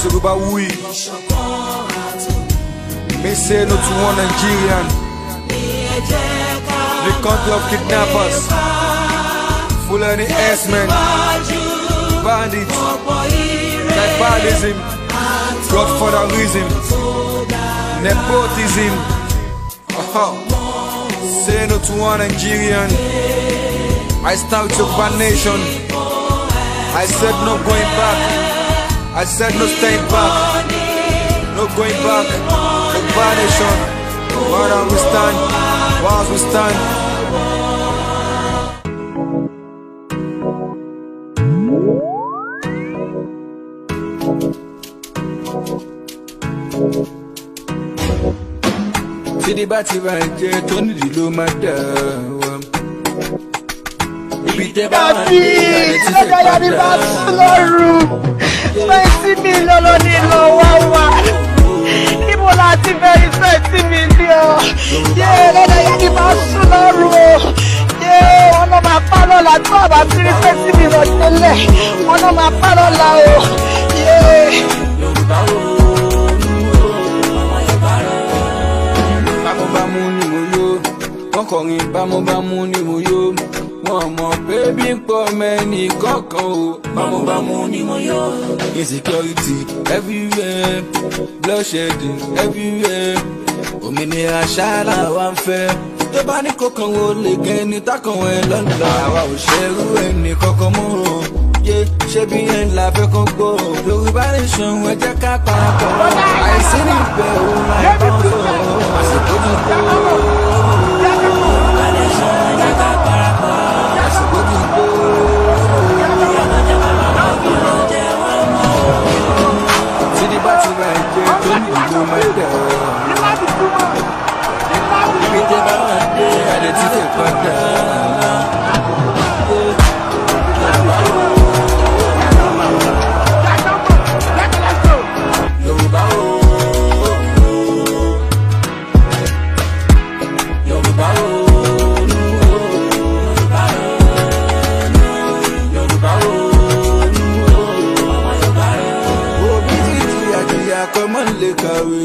It's Yorubawuyi. Me say no to one Nigerian. The country of kidnappers, Fulani herdsmen, bandits, tribalism, godfatherism, nepotism. Uh-huh. Say no to one Nigerian. I stand with Yoruba nation. I said no going back. I said no staying back. No going back. Yoruba nation. Where we stand? While we stand. Tídí bá ti bá jẹ́ tó nídìí ló máa dà wá. Ibi tẹ́ bá wà ní ìyàlẹ̀ tí fẹ́ Lọ́jọ́ yá ni bá padà. sùn lọ́rùn. 20 million ló ní lọ wá wá. Níbo la ti fẹ́ rí 20 million? Yé, lọ́jọ́ yá ni bá sùn lọ́rùn o. Yé, wọn náà máa pa lọ́la tó àbá tí rí 20 million tẹ́lẹ̀. Wọn náà máa pa lọ́la o. Yé. Bámúbámú ni mo yó, wọ́n kọrin bámúbámú ni mo yó. Wọ́n mọ̀ pé bí ń pọ̀ mẹ́ni kọ̀ọ̀kan o. Bámúbámú ni mo yó. Insecurity everywhere, bloodshedding everywhere. Òmìnira ṣáàlà wa ń fẹ́. Tó bá ní kókan wo lè gẹ́ ní tákàn ẹ̀ lọ́nà. Àwa ò ṣerú ẹnì kankan mọ́ o. Yé, ṣé bí ẹ̀ ń la fẹ́ kán gbọ́. Yorùbá nation, ẹ jẹ́ ká parapọ̀. Àìsí níbẹ̀ òun láì bá wọn sọ. Àsìkò ti tó. Yorùbá nation, ẹ jẹ́ ká parapọ̀. Àsìkò ti tó. Tídí bá ti ra ẹ̀jẹ̀ tó ní ìlú máa dẹ̀. Ibi tẹ́ bá wà dé, àdẹ̀ tí fẹ́ padà. Yorùbá o. Yorùbá o. Yorùbá o. Òbí títí àjìyà kọ́ mọ́ lè kàwé.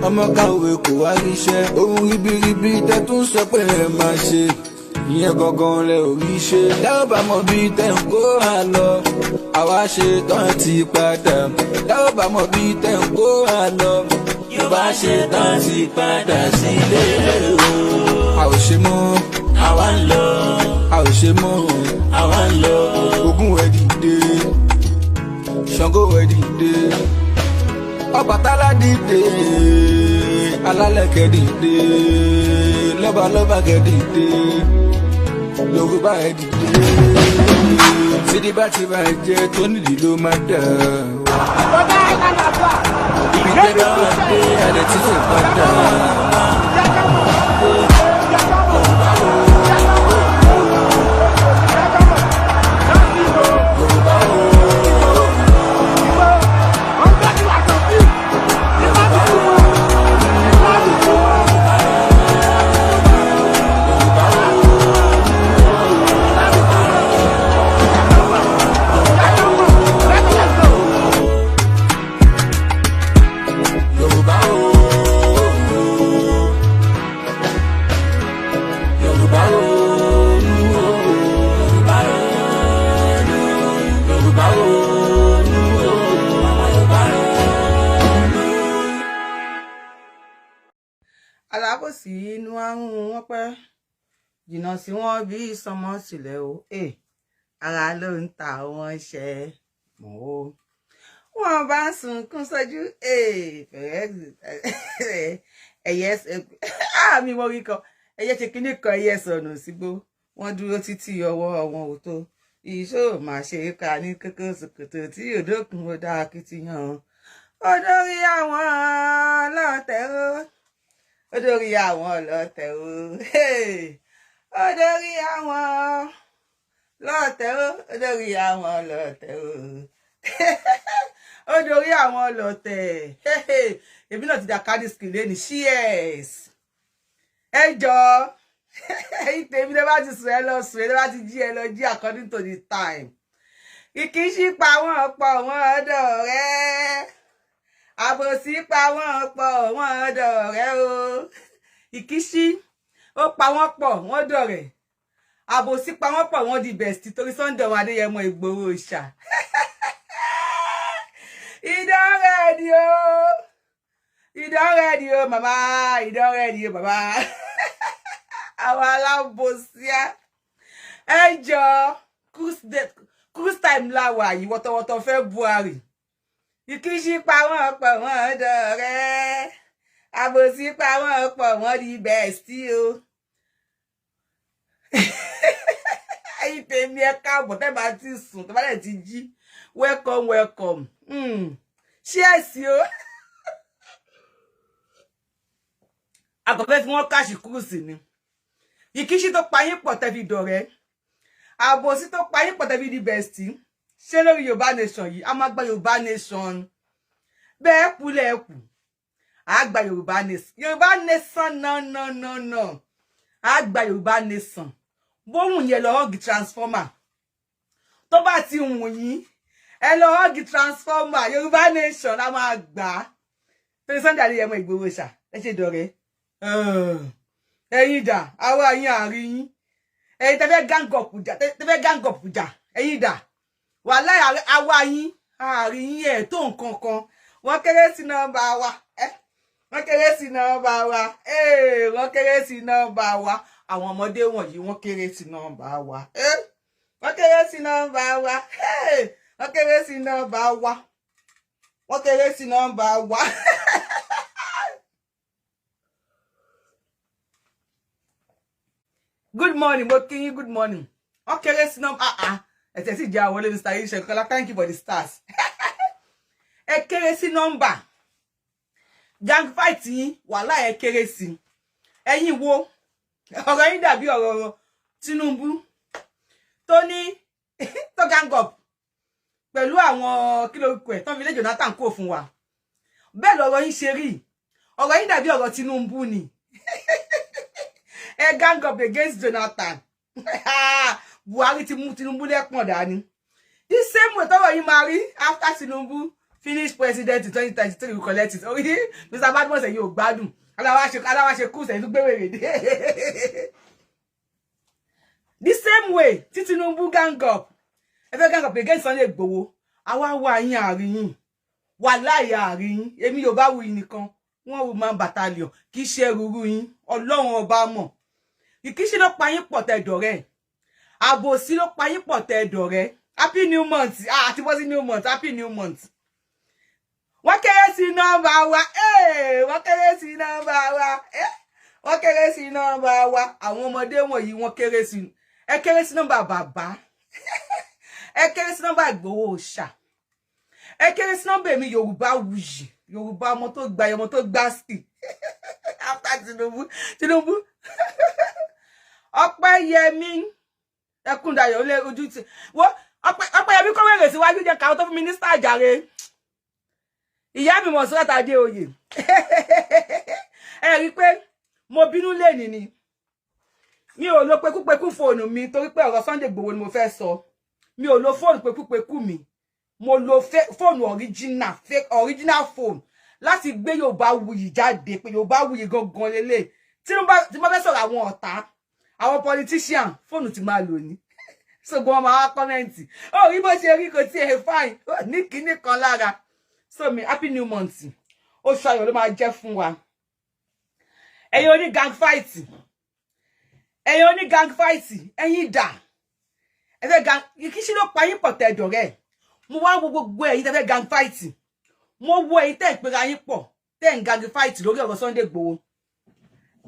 Ọmọ kàwé kò wá ríṣẹ́. Ohun ribiribi tẹ́ tún sọ pé ẹ máa ṣe. Ìyẹn gangan lẹ ò rí ṣe. Tẹ́ ò bá mọ bí tẹ́ ń kó wa lọ. Àwa ṣe tán ti padà. Tẹ́ ò bá mọ bí tẹ́ ń kó wa lọ. Yorùbá ṣe tán ti padà sílé o. A ò ṣe mọ́. Àwa ń lọ. A ò ṣe mọ́. Àwa ń lọ. Ogun ẹ̀ dìde. Ṣàngó ẹ̀ dìde. Ọbàtálá dìde. Alálẹ̀kẹ̀ dìde. Lọ́balọ́ba kẹ̀ dìde. Yorùbá ẹ̀ dìde. Sídìí bá ti bá ẹ jẹ́ tó nídìí ló máa dà. Ibi tẹ́ bá wà dé, àlẹ́ tí fẹ́ padà. Yorùbá o. Yorùbá o. Yorùbá o. Alábòsí inú àrùn wọn pẹ́ jìnnà sí wọn bí sọmọ sílẹ̀ o. Ara ló ń ta wọn ṣe mọ́ o. Wọn bá ń sunkún sójú ẹyẹ àmì wọn rí kan, ẹyẹ ṣe kínní kan, ẹyẹ sọnù sígbó. Wọn dúró títí ọwọ́ wọn ò tó. Ìṣó máa ṣe é ká ní kókó ṣòkòtò tí òdòkun ó dá akitiyan. Ó dórí àwọn ọlọ́tẹ̀ o, ó dórí àwọn ọlọ́tẹ̀ o, ó dórí àwọn lọ́tẹ̀ o, ó dórí àwọn ọlọ́tẹ̀ o, ó dórí àwọn ọlọ́tẹ̀. Èmi náà ti dà kádìsì lẹ́nu. Cheers. Ẹ jọ, ẹ̀yin tèmi, tẹ́ bá ti sùn, ẹ lọ sùn. Ẹ bá ti jí, ẹ lọ jí according to the time. Ìkíṣí pa wọn pọ̀, wọn ọ̀dọ̀ rẹ̀. Àbòsí pa wọ́n pọ̀, wọ́n dọ̀rẹ́ o. Ìkíṣí ó pa wọ́n pọ̀, wọ́n dọ̀rẹ́. Àbòsí pa wọ́n pọ̀, wọ́n di best torí Sunday ọmọ Adéyẹmọ Ìgbòho ṣá. E don ready o, e don ready o, mama, e don ready o, baba. Àwọn alábòsíà, ẹ jọ, cruise time la wà yìí. Wọ́tọ̀wọ́tọ̀ February. Ìkíṣí pa wọ́n pọ̀, wọ́n dọ̀rẹ́. Àbòsí pa wọ́n pọ̀, wọ́n di best o. Ẹ̀yin tèmi, ẹ káàbọ̀. Tẹ́ bá ti sùn, tẹ́ bá dẹ̀ ti jí, welcome, welcome. Ṣé ẹ sí o? Àkọ́fẹ́ fi wọ́n káàṣì kúrúsì ni. Ìkíṣí tó pa yín pọ̀ tẹ́ fi dọ̀rẹ́, àbòsí tó pa yín pọ̀ tẹ́ fi di best. Ṣé lórí Yorùbá nation yìí, a máa gba Yorùbá nation. Bẹ́ẹ̀ kú lẹ́ẹ̀kù, a gba Yorùbá nation. Yorùbá nation, no, no, no, no, a gba Yorùbá nation. Bóhùn yẹn lọ hug transformer, tó bá ti wùn yín, ẹ lọ hug transformer. Yorùbá nation la máa gbà á torí Sunday Adéyẹmọ Ìgbòho ṣá. Ẹ ṣe dọ̀rẹ́. Ẹ̀yin dà? Àwa yín àárín yín. Ẹ̀yin tẹ́ fẹ́ gang up jà, tẹ́ fẹ́ gang up jà, ẹ̀yin dà? Wàhálà, àwa yín àárín yín. Ẹ̀ tó nǹkan kan. Wọ́n kéré sí nọ́mbà wa, wọ́n kéré sí nọ́mbà wa, wọ́n kéré sí nọ́mbà wa. Àwọn ọmọdé wọ̀nyí, wọ́n kéré sí nọ́mbà wa, wọ́n kéré sí nọ́mbà wa, wọ́n kéré sí nọ́mbà wa, wọ́n kéré sí nọ́mbà wa. Good morning, mo kí yín, good morning. Wọ́n kéré sí nọ́mbà. Ah ah, ẹ̀tẹ̀ sì jẹ́ àwọlé. Mr. Yishe Kola, thank you for the stars. Ẹ kéré sí nọ́mbà. Gang fight yín, wàhálà, ẹ kéré sí. Ẹ̀yin wo, ọ̀rọ̀ yín dàbí ọ̀rọ̀ Tinubu tó ní tó gang up pẹ̀lú àwọn kí lórúkọ ẹ̀ tó fi lé Jonathan kó fún wa. Bẹ́ẹ̀ lọ̀rọ̀ yín ṣe rí. Ọ̀rọ̀ yín dàbí ọ̀rọ̀ Tinubu ni. Ẹ gang up against Jonathan. Buhari ti mú Tinubu lẹ́pọ̀n dání. The same way tọ́rọ̀ yín máa rí after Tinubu finish president in 2033, we collect it. Orí Mr. Badmus, ẹ̀yin ò gbádùn. Aláwa ṣe kú sẹ́yìn tó gbé wèrè dé. The same way tí Tinubu gang up, ẹ fẹ́ gang up against Sunday Igboho. Àwa wá yín, àárín yín, wà láì àárín yín. Èmi yóò bá wù yín nìkan, wọ́n wù máa ń battalion, kì í ṣe rúurú yín. Ọlọ́run ọba mọ̀. Ìkíṣí ló pa yín pọ̀ tẹ́ dọ̀rẹ́. Àbòsí ló pa yín pọ̀ tẹ́ dọ̀rẹ́. Happy new month. Àti bọ́ sí new month. Happy new month. Wọ́n kéré sí nọ́mbà wa, wọ́n kéré sí nọ́mbà wa, wọ́n kéré sí nọ́mbà wa. Àwọn ọmọdé wọ̀nyí, wọ́n kéré sí. Ẹ kéré sí nọ́mbà bàbá, ẹ kéré sí nọ́mbà Ìgbòho ṣà, ẹ kéré sí nọ́mbà èmi Yorùbá wuyì, Yorùbá ọmọ tó gba ọmọ tó gbá sí after Tinubu. Tinubu, Ọpẹ́yẹmí Ẹkúndayọ̀ lé ojú ti wọ́n. Ọpẹ́yẹmí kọ́ wẹ̀rẹ̀ síwájú, jẹ́ káwọn tó fún mínísítà jàre. Ìyá mi mọ̀ sọ́tà dé oyè. Ẹ rí i pé mo bínú lẹ́nìí ni. Mi ò lo pekúpekú fóònù mi torí pé ọ̀rọ̀ Sunday Igboho ni mo fẹ́ sọ. Mi ò lo fóònù pekúpekú mi. Mo lo fóònù original, fake original phone láti gbé Yorùbá Wuyì jáde pé Yorùbá Wuyì gangan lélẹ̀. Tí mo bá fẹ́ sọ̀rọ̀ àwọn ọ̀tá, àwọn politician, fóònù ti máa lò ní ṣùgbọ́n wọn máa wá comment. Ó rí bó ṣe rí, kò tí ẹ fine ní kinní kan lára. So mi, happy new month. Oṣù ayọ̀ ló máa jẹ́ fún wa. Ẹ̀yin oní gang fight, ẹ̀yin oní gang fight, ẹ̀yin dà? Ẹ fẹ́ gang. Kí ló pa yín pọ̀ tẹ́ dọ̀rẹ́? Mo wá wo gbogbo ẹ̀yin tẹ́ fẹ́ gang fight. Mo wo ẹ̀yin tẹ́ ń pera yín pọ̀, tẹ́ ń gang fight lórí ọ̀rọ̀ Sunday Igboho,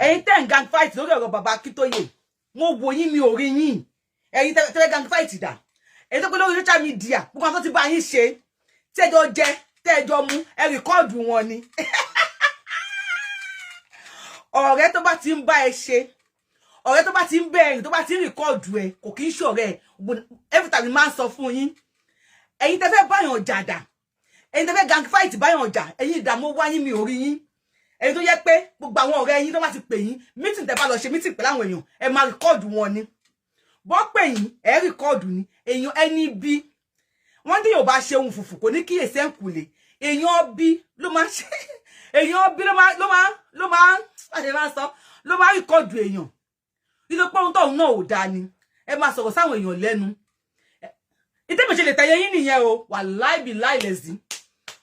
ẹ̀yin tẹ́ ń gang fight lórí ọ̀rọ̀ bàbá Akíntóyè. Mo wo yín, mi ò rí yín. Ẹ̀yin tẹ́ fẹ́ gang fight dà? Ẹ̀yin tó pé lórí social media, gbogbo àwọn tó ti bá yín ṣe, tẹ́jọ jẹ, tẹ́jọ mú, ẹ record wọn ni. Ọ̀rẹ́ tó bá ti ń bá ẹ ṣe, ọ̀rẹ́ tó bá ti ń bẹ ẹ̀rìn, tó bá ti ń record ẹ, kò kí ń ṣọ̀rẹ́. Every time máa ń sọ fún yín, ẹ̀yin tẹ́ fẹ́ báyàn jàdà, ẹ̀yin tẹ́ fẹ́ gang fight báyàn jà, ẹ̀yin ìdààmú wáyín, mi ò rí yín. Ẹ̀yin tó yẹ pé gbogbo àwọn ọ̀rẹ́ yín tó bá ti pè yín meeting, tẹ́ bá lọ ṣe meeting pẹ̀lú àwọn èèyàn, ẹ máa record wọn ni. Bọ́ pè yín, ẹ record ni. Èèyàn ẹni bí wọ́n tí yóò bá ṣe ohun fùfù, kò ní kíyèsí ẹ̀ǹkùlé. Èèyàn bí ló máa ṣe, èèyàn bí ló máa ṣe máa sọ, ló máa record èèyàn nítorí pé ohun tóun náà ò dáa ni. Ẹ máa sọ̀rọ̀ sáwọn èèyàn lẹ́nu. Ìtẹ́mi ṣe lè tẹ̀lé yín nìyẹn o. Wà láìbí láìlẹ̀sí,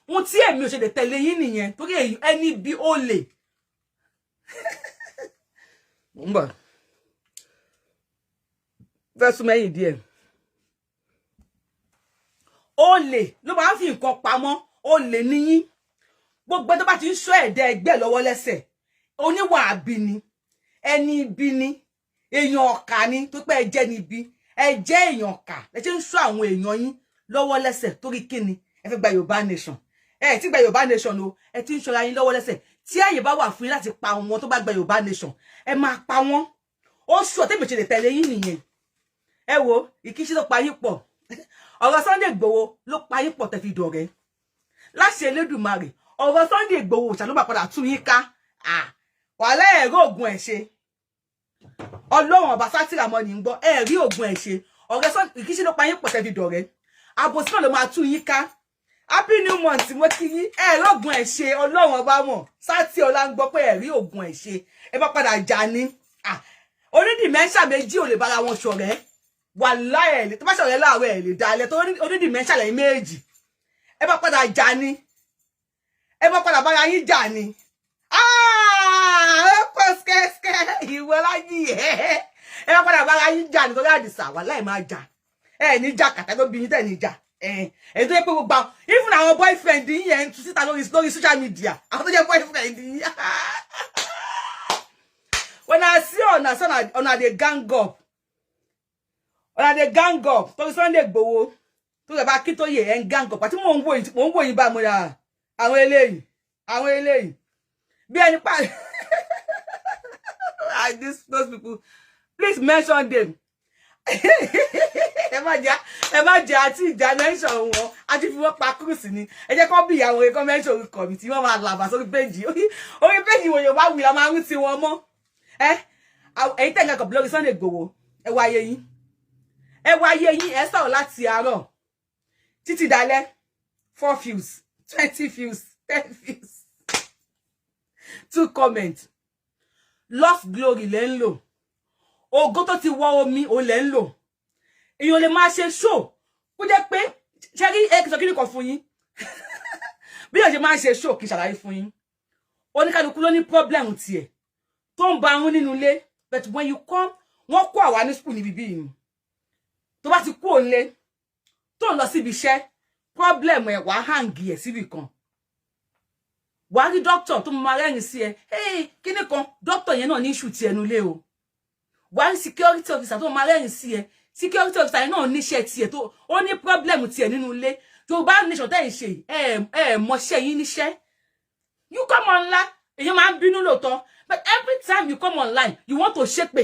ohun tí èmi ò ṣe lè tẹ̀lé yín nìyẹn, torí ẹni bí ó lè ń bọ̀ fẹ́ sún mẹ́yìn díẹ̀. Olè ló máa ń fi nǹkan pamọ́. Olè níyín. Gbogbo tó bá ti ń ṣọ́ ẹ̀dá ẹgbẹ́ lọ́wọ́ lẹ́sẹ̀, oníwà àbí ni, ẹni ibi ni, èèyàn ọ̀kà ni. Tó pé ẹ jẹ́ níbi, ẹ jẹ́ èèyàn ọ̀kà, ẹ ṣe ń ṣọ́ àwọn èèyàn yín lọ́wọ́ lẹ́sẹ̀. Torí kíni? Ẹ fẹ́ gba Yorùbá nation. Ẹ ti gba Yorùbá nation o, ẹ ti ń ṣọ́ra yín lọ́wọ́ lẹ́sẹ̀. Tí àyè bá wà fún yín láti pa wọn tó bá gba Yorùbá nation, ẹ máa pa wọ́n. Ó sọ tẹ́mi ṣe lè tẹ̀lé yín nìyẹn. Ẹ wo ìkíṣí tó pa yín pọ̀, ọ̀rọ̀ Sunday Igboho ló pa yín pọ̀ tẹ́ fi dọ̀rẹ́. Láṣẹ Elédùmarè, ọ̀rọ̀ Sunday Igboho ṣàló máa padà tú yín ká. Wàhálà ẹ̀rọ ògùn ẹ̀ ṣe, Ọlọ́run ọba sátìràmọ́ ní ń gbọ́. Ẹ̀ rí ògùn ẹ̀ ṣe. Ọ̀rẹ́ ìkíṣí ló pa yín pọ̀ tẹ́ fi dọ̀rẹ́. Àbòsí náà ló máa tú yín ká. Happy new month, mo kí yín. Ẹ̀rí ògùn ẹ̀ ṣe, Ọlọ́run ọba mọ̀, sátì ọlá ń gbọ́ pé ẹ̀rí ògùn ẹ̀ ṣe. Ẹ bá padà jà ní onídìmẹ́ńṣà méjì ò lè bára wọn ṣọ̀rẹ́. Wàláhì, ẹ̀ lè tó bá ṣọ̀rẹ́ láàárọ̀, ẹ̀ lè dalẹ̀ tó onídìmẹ́ńṣà lẹ́yìn méjì. Ẹ bá padà jà ní, ẹ bá padà bára yín jà ní. Ó pọ̀ skẹ́skẹ́ ìwọ láyé. Ẹ bá padà bára yín jà nítorí Àdìsá. Wàláhì, máa jà. Ẹ ní jà kàtà tó bí yín tẹ̀ ní jà. Ẹ tó yẹ pé gbogbo àwọn, even àwọn boyfriend yín yẹn ń tú síta lórí social media, àwọn tó jẹ́ boyfriend yín. When I see una, so una dey gang up, una dey gang up torí Sunday Igboho tó rẹ̀ bá kí tó yẹ. Ẹ̀ ń gang up àti mò ń wò yín, mò ń wò yín bá mo yà. Àwọn eléyìí, àwọn eléyìí bí ẹni pa. This those people, please mention them. Ẹ má jẹ́, ẹ má jẹ́ àti ìjà mention wọn, àti fi wọ́n pa cruise ni. Ẹ jẹ́ kó bí ìyàwó rẹ̀ kó mention orúkọ mi tí wọ́n máa làbà sórí péjì, orí péjì wò. Yorùbá wì la máa ń ti wọn mọ́. Ẹ ẹ̀yin tẹ̀ ń kọ̀ lórí Sunday Igboho, ẹ wá ayé yín, ẹ wá ayé yín. Ẹ sọ̀rọ̀ láti àárọ̀ títí dalẹ́, 4 views, 20 views, 10 views, 2 comment. Lost glory lẹ́ ń lò. Ògo tó ti wọ omi ò lẹ́ ń lò. Èèyàn lè máa ṣe show kó jẹ́ pé ṣe rí. Ẹ sọ kí ni kan fún yín, bí èèyàn ṣe máa ń ṣe show, kí n ṣàlàyé fún yín. Oníkálukú ló ní problem tiẹ̀ tó ń ba arún nínú ilé, but when you come, wọ́n kó àwa ní school níbi bíi ni. Tó bá ti kú òǹlé tó ń lọ síbi iṣẹ́, problem ẹ̀ wàá hang ẹ̀ síbì kan. Wàá rí doctor tó máa rẹ́rìn sí ẹ, hey, kíní kan. Doctor yẹn náà ní issue ti ẹnu lé o. Wàá rí security officer tó máa rẹ́rìn sí ẹ, security officer yẹn náà níṣẹ́ tiẹ̀ tó ó ní problem tiẹ̀ nínú ilé. Yorùbá nation tẹ́ ẹ̀ ń ṣe, ẹ ẹ mọṣẹ́ yín níṣẹ́. You come online, èyàn máa ń bínú lóòótọ́, but every time you come online, you want to ṣépè.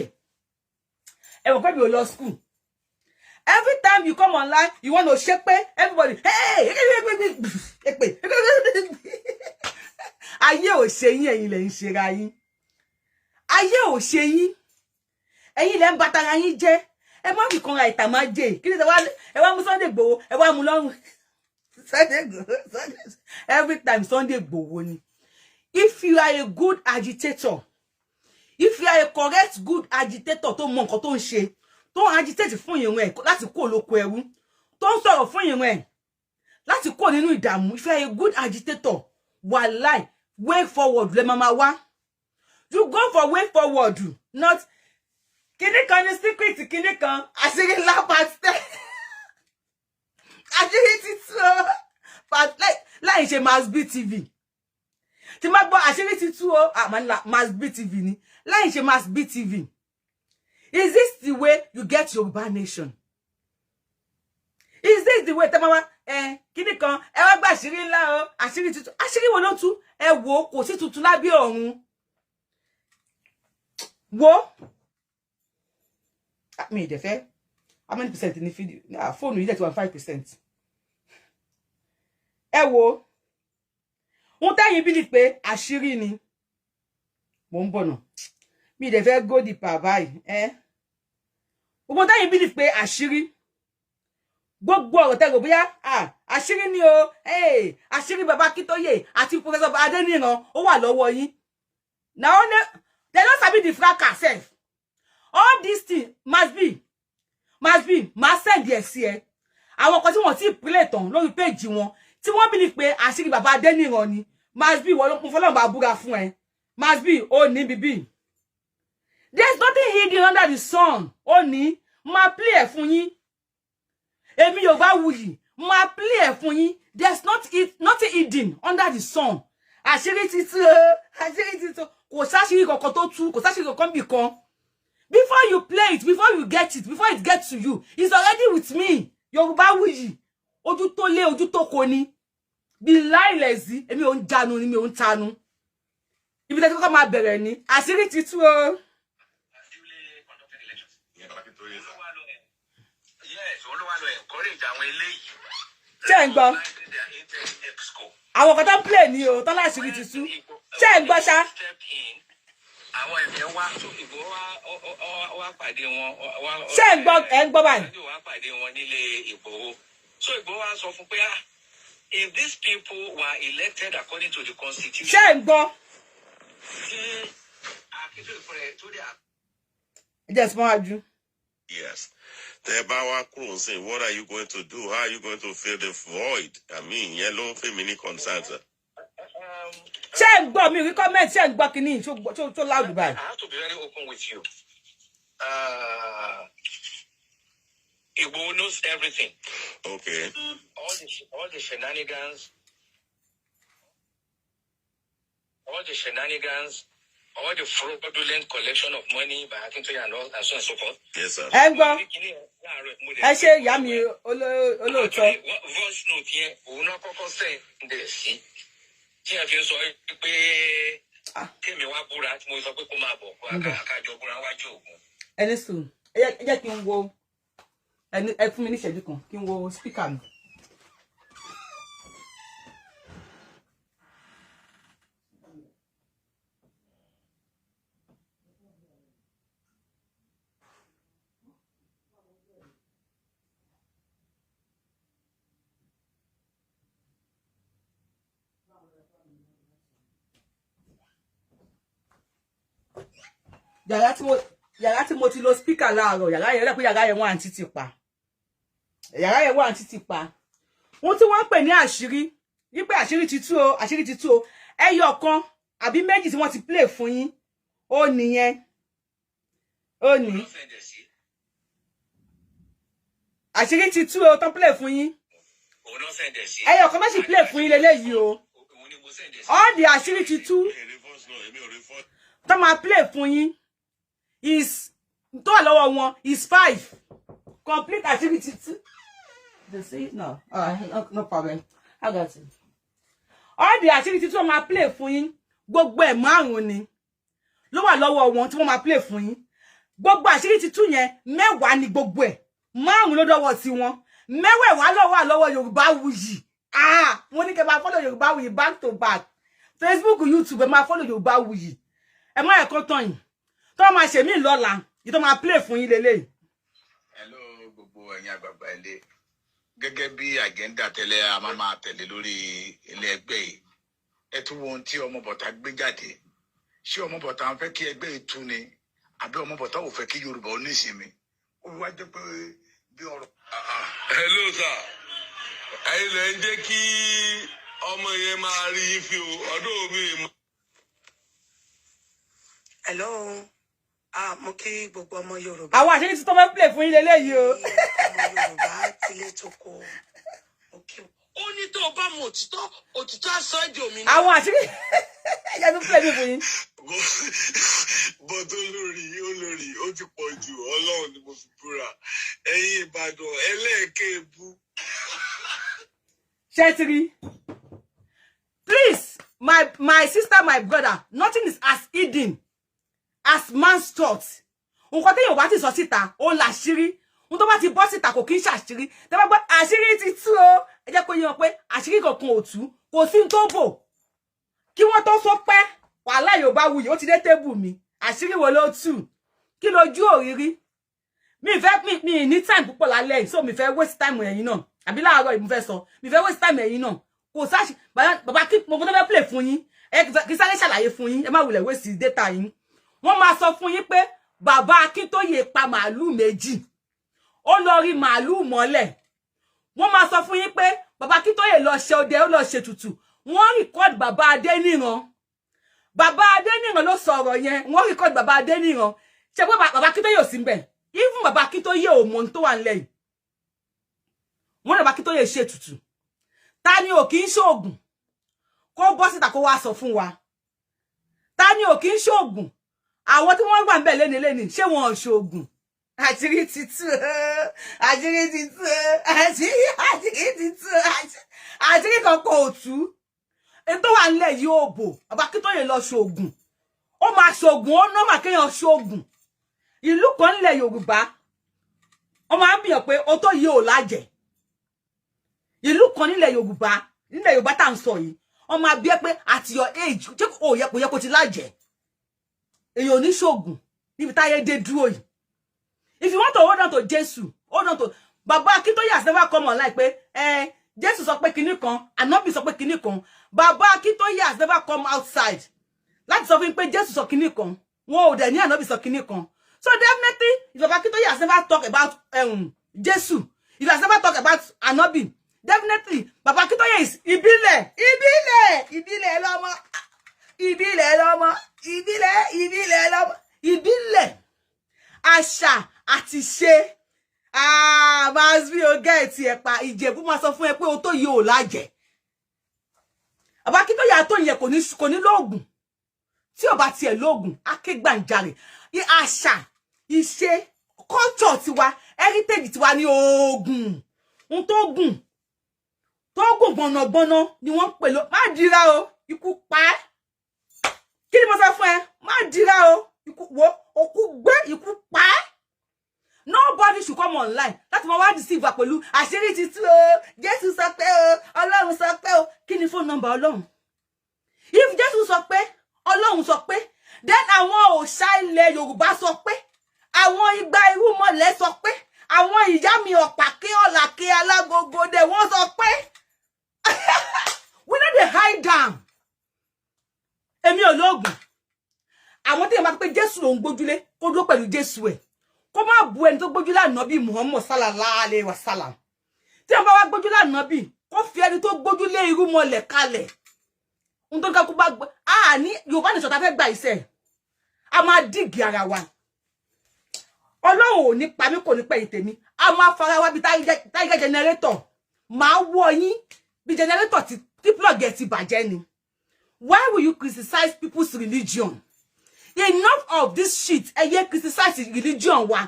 Ẹ mọ̀ pé mi ò lọ school. Every time you come online, you want to ṣépè. Everybody, hey, èpè. Ayé ò ṣe yín, ẹ̀yin lẹ ń ṣera yín. Ayé ò ṣe yín, ẹ̀yin lẹ ń batara yín jẹ́. Ẹ má fi kanra ìtà máa jẹ. Kí ni ẹ wá mú Sunday Igboho, ẹ wá mú lọ́rùn Sunday Igboho? Every time Sunday Igboho ni. If you are a good agitator, if you are a correct good agitator tó mọ nǹkan tó ń ṣe, tó ń agitate fún ìran ẹ̀ láti kó lóko ẹrú, tó ń sọ̀rọ̀ fún ìran ẹ̀ láti kó nínú ìdààmú, if you are a good agitator, wàláì, way forward lẹ máa wá. You go for way forward, not kíní kan ní secret, kíní kan àṣírí ńlá part 10, àṣírí títú part láì ṣe Mass B TV. Tí má gbọ́ àṣírí títú o, Mass B TV ni, láì ṣe Mass B TV. Is this the way you get Yorùbá nation? Is this the way tẹ́ máa wá ẹ kíní kan, ẹ wá gba àṣírí ńlá o, àṣírí tuntun? Àṣírí wo ló tú? Ẹ wò, kò sí tuntun lábẹ́ ọ̀run. Wo mi ì dẹ̀ fẹ́. How many percent ní fídíò fóònù yìí dẹ̀ ti wà? 5%. Ẹ wo ohun tẹ́yìn bí ni pé àṣírí ni. Mò ń bọ̀ nà, mi ì dẹ̀ fẹ́ go deeper báyìí. Ẹ gbogbo tẹ́yìn bí ni pé àṣírí. Gbogbo ọ̀rọ̀ tẹ́ rò bóyá àṣírí ni o, àṣírí bàbá Akíntóyè àti Professor Adéníran ó wà lọ́wọ́ yín. Na only they no sabi the fracas sef. All this thing must be máa send ẹ̀ sí ẹ. Àwọn kan tí wọ́n ti play tán lórí page wọn, tí wọ́n believe pé àṣírí bàbá Adéníran ni, must be wọ́n ló kún fọlọ́run bá búra fún ẹ. Must be ó ní bíbí. There is nothing hidden under the sun. Ó ní máa play ẹ̀ fún yín. Èmi Yorùbá wuyì máa play ẹ̀ fún yín. There is not it, nothing hidden under the sun. Àṣírí títú o, àṣírí títú, kò sáṣírí kankan tó tú, kò sáṣírí kankan bì kan. Before you play it, before you get it, before it gets to you, it's already with me. Yorùbá wuyì, ojú tó lé ojú tó kò ní bí láìlẹ̀sí. Èmi ò ń jánu ni, mi ò ń tanu. Ibi tẹ́tí kọ́kọ́ máa bẹ̀rẹ̀ ní àṣírí títú o. Ìyẹn bàbá Akíntóyè sir. Yes, òun ló wá lọ encourage àwọn eléyìí. Ṣé ń gbọ́ àwọn kan tó ń play ní o tọ́lá àṣírí ti tú? Ṣé ń gbọ́ ṣá? Step in. Àwọn ẹ̀fẹ̀ wá tó Ìgbòho wá wá pàdé wọn. Ṣé ń gbọ́? Ẹ̀ ń gbọ́ báyìí? Sunday wá pàdé wọn nílé Ìgbòho. So Ìgbòho wá sọ fún pé, ah, if these people were elected according to the constitution. Ṣé ń gbọ́? Tí Akíntóyè fúnra ẹ̀ tó dé. Ẹ jẹ́ sọ́wọ́n ajú. Yes. Tẹ́ bá wá kúrò sí, what are you going to do? How are you going to fill the void? I mean, ìyẹn ló ń fún mi ní concern, sir. Ṣé ń gbọ́ mi rí comment? Ṣé ń gbọ́ kínní tó loud báyìí? I have to be very open with you. Igboho knows everything. All the shenanigans, all the shenanigans, all the fraudulent collection of money by Akintoye and all and so on and so forth. Yes, sir. Ẹ ń gbọ́. Ẹ ṣe ìyá mi olóòótọ́. Voice note yẹn, òun náà kọ́kọ́ send ẹ̀ sí. Tí ẹ fi ń sọ pé kémi wá búra, tí mo sọ pé kó máa bọ̀ kó kájọ búra wájú Ògún. Ẹ ní sùúrù, ẹ jẹ́ kí n wo ẹ fún mi ní ìṣẹ́jú kan kí n wo speaker mi. Yàrá tí mo ti lo speaker láàárọ̀, yàrá yẹn rẹ̀ pé yàrá yẹn wà ní títì pa, yàrá yẹn wà ní títì pa. Ohun tí wọ́n ń pè ní àṣírí wípé àṣírí ti tú o, àṣírí ti tú o, ẹyọ kan àbí méjì tí wọ́n ti play fún yín, ó nìyẹn, ó ní àṣírí ti tú o tán play fún yín. Ẹyọ kan méjì play fún yín leléyìí o. All the àṣírí ti tú tó máa play fún yín is tó wà lọ́wọ́ wọn is five complete àṣírí ti tú. They say no, no, no problem, I got it. All the àṣírí tí wọ́n máa play fún yín, gbogbo ẹ̀ márùn-ún ni ló wà lọ́wọ́ wọn tí wọ́n máa play fún yín. Gbogbo àṣírí títú yẹn, 10 ni gbogbo ẹ̀. 5 ló dọ́wọ́ tí wọn, mẹ́wẹ̀ẹ̀wá ló wà lọ́wọ́ Yorùbá Wuyì. Ah, mo ní kẹ́ máa follow Yorùbá Wuyì back to back, Facebook, YouTube. Ẹ máa follow Yorùbá Wuyì. Ẹ má ẹ̀kọ́ tán yìí tó máa ṣèmí lọ́la yìí tó máa play fún yín lélẹ́yìí. Hello, gbogbo ẹ̀yin àgbààgbà ilé. Gẹ́gẹ́ bí agenda tẹ́lẹ̀ a máa máa tẹ̀lé lórí ilé ẹgbẹ́ yìí, ẹ tún wo ohun tí ọmọ bọ̀tà gbé jáde. Ṣé ọmọ bọ̀tà ń fẹ́ kí ẹgbẹ́ yìí tú ni, àbí ọmọ bọ̀tà ò fẹ́ kí Yorùbá ó ní ìsinmi? Ó fi wá jẹ́ pé bí ọ̀rọ̀. Hello sir, ẹ̀yin lẹ ń jẹ́ kí ọmọ yẹn máa rí yín fi o ọdún mi. Hello, ah, mo kí gbogbo ọmọ Yorùbá. Àwọn àṣírí tí tó fẹ́ play fún yín leléyìí o. Ọmọ Yorùbá tilé toko, mo kí. Ó ní tó o bá mọ òtítọ́, òtítọ́ á sọ ẹ́ di òmìnira. Àwọn àṣírí ẹ̀yà tó play mi fún yín. But olórí, olórí, ó ti pọ̀ jù. Ọlọ́run ni mo fi búra, ẹ̀yin Ìbàdàn ẹlẹ́ẹ̀kẹ́ bú. Ṣé ti rí? Please, my sister, my brother, nothing is as hidden as man's thought. Nǹkan téèyàn bá ti sọ síta, ó ń làṣírí. Ohun tó bá ti bọ́ síta kò kí ń ṣàṣírí. Tẹ́ bá gbọ́ àṣírí ti tú o, ẹ jẹ́ kó yé wọn pé àṣírí kankan ò tú, kò sí tó bò kí wọ́n tó sọ pé wàhálà. Yorùbá Wuyì, ó ti dé table mi. Àṣírí wo ló tú? Kí lójú òrírí? Mi fẹ́ mi ní time púpọ̀ lálẹ́ yìí, so mi fẹ́ waste time ẹ̀yin náà, àbí láàárọ̀ yìí mo fẹ́ sọ, mi fẹ́ waste time ẹ̀yin náà. Kò sáṣì bàbá kí mo fẹ́ play fún yín, ẹ kí sáré ṣàlàyé fún yín, ẹ má wulẹ̀ waste data yín. Wọ́n máa sọ fún yín pé bàbá Akíntóyè pa màálù 2, ó lọ rí màálù mọ́lẹ̀. Wọ́n máa sọ fún yín pé bàbá Akíntóyè lọ ṣe ọdẹ, ó lọ ṣètùtù. Wọ́n record bàbá Adéníran. Bàbá Adéníran ló sọ ọ̀rọ̀ yẹn. Wọ́n record bàbá Adéníran. Ṣe pé bàbá Akíntóyè ò sí ń bẹ̀? Even bàbá Akíntóyè ò mọ ohun tó wà nílẹ̀ yìí. Wọ́n ní bàbá Akíntóyè ṣètùtù. Ta ni ò kí ń ṣoògùn? Kó bọ́ síta, kó wá sọ fún wa, ta ni ò kí ń ṣoògùn? Àwọn tí wọ́n wà ń bẹ̀ léni léni, ṣé wọn ò ṣoògùn? Àṣírí ti tú, àṣírí ti tú, àṣírí ti tú, àṣírí kankan ò tú. Èyí tó wà nílẹ̀ yìí ò bò. Bàbá Akíntóyè lọ ṣoògùn, ó máa ṣoògùn, ó normal kéèyàn ṣoògùn. Ìlú kan nílẹ̀ Yorùbá, wọ́n máa ń bìyàn pé ó tó yìí ò lájẹ̀. Ìlú kan nílẹ̀ Yorùbá, nílẹ̀ Yorùbá tá à ń sọ yìí, wọ́n máa bí ẹ pé at your age, ṣé kò yẹ, kò yẹ kó ti lájẹ̀? Èèyàn ò ní ṣoògùn níbi táyé dé dúró yìí. If you want to hold on to Jésù, hold on to bàbá Akíntóyè has never come online pé ẹ Jésù sọ pé kinní kan, Ànábì sọ pé kinní kan. Bàbá Akíntóyè has never come outside láti sọ fún mi pé Jésù sọ kinní kan, wọn ò dẹ̀ ní Ànábì sọ kinní kan. So definitely, if bàbá Akíntóyè has never talk about Jésù, if he has never talk about Ànábì, definitely bàbá Akíntóyè is ìbílẹ̀, ìbílẹ̀, ìbílẹ̀ lọ́mọ, ìbílẹ̀ lọ́mọ, ìbílẹ̀, ìbílẹ̀ lọ́mọ, ìbílẹ̀, àṣà àti ṣe. Ah, masbi o get ẹ̀ pa. Ìjẹ̀bú máa sọ fún ẹ pé o tó yìí ò lájẹ̀. Bàbá Akíntóyè àtó yẹn kò ní lóògùn. Tí ò bá tiẹ̀ lóògùn, akégbàǹjarè. Àṣà, ìṣe, culture tiwa, heritage tiwa ní oògùn. Ohun tó gùn, tó gùn gbọ̀nàgbọ̀nà ni wọ́n ń pè ló. Má dira o, ikú pa ẹ́. Kí ni mo sọ fún ẹ? Má dira o, ikú wo òkú gbé, ikú pa ẹ́. Nobody should come online láti máa wá deceive wa pẹ̀lú àṣírí ti tú o, Jésù sọ pé o, Ọlọ́run sọ pé o. Kí ni phone number Ọlọ́run? If Jésù sọ pé, Ọlọ́run sọ pé, then àwọn òòṣà ilẹ̀ Yorùbá sọ pé, àwọn igba irúnmọlẹ̀ sọ pé, àwọn ìyá mi ọ̀pàkẹ́ ọ̀làkẹ́ alágogo dẹ̀ wọ́n sọ pé. We no dey hide am. Èmi ò lóògùn. Àwọn tí èèyàn bá pé Jésù lòún gbójúlé, kó dúró pẹ̀lú Jésù ẹ̀, kó má bu ẹni tó gbójúlé Ànábì Muhammad sallallahu alayhi wa sallam. Tí wọ́n bá wá gbójúlé Ànábì, kó fi ẹni tó gbójúlé irúnmọlẹ̀ kalẹ̀. Ohun tó ń ká kó bá gbọ́ a ní Yorùbá nation tá fẹ́ gbà iṣẹ́, a máa dìgì ara wa. Ọlọ́run ò ní pa mí, kò ní pẹ̀yìn tèmi. A máa fara wa bí tiger generator, máa wọ yín bí generator tí plug ẹ̀ ti bàjẹ́ ni. Why will you criticize people's religion? Enough of this shit. Ẹ yé criticize religion wa.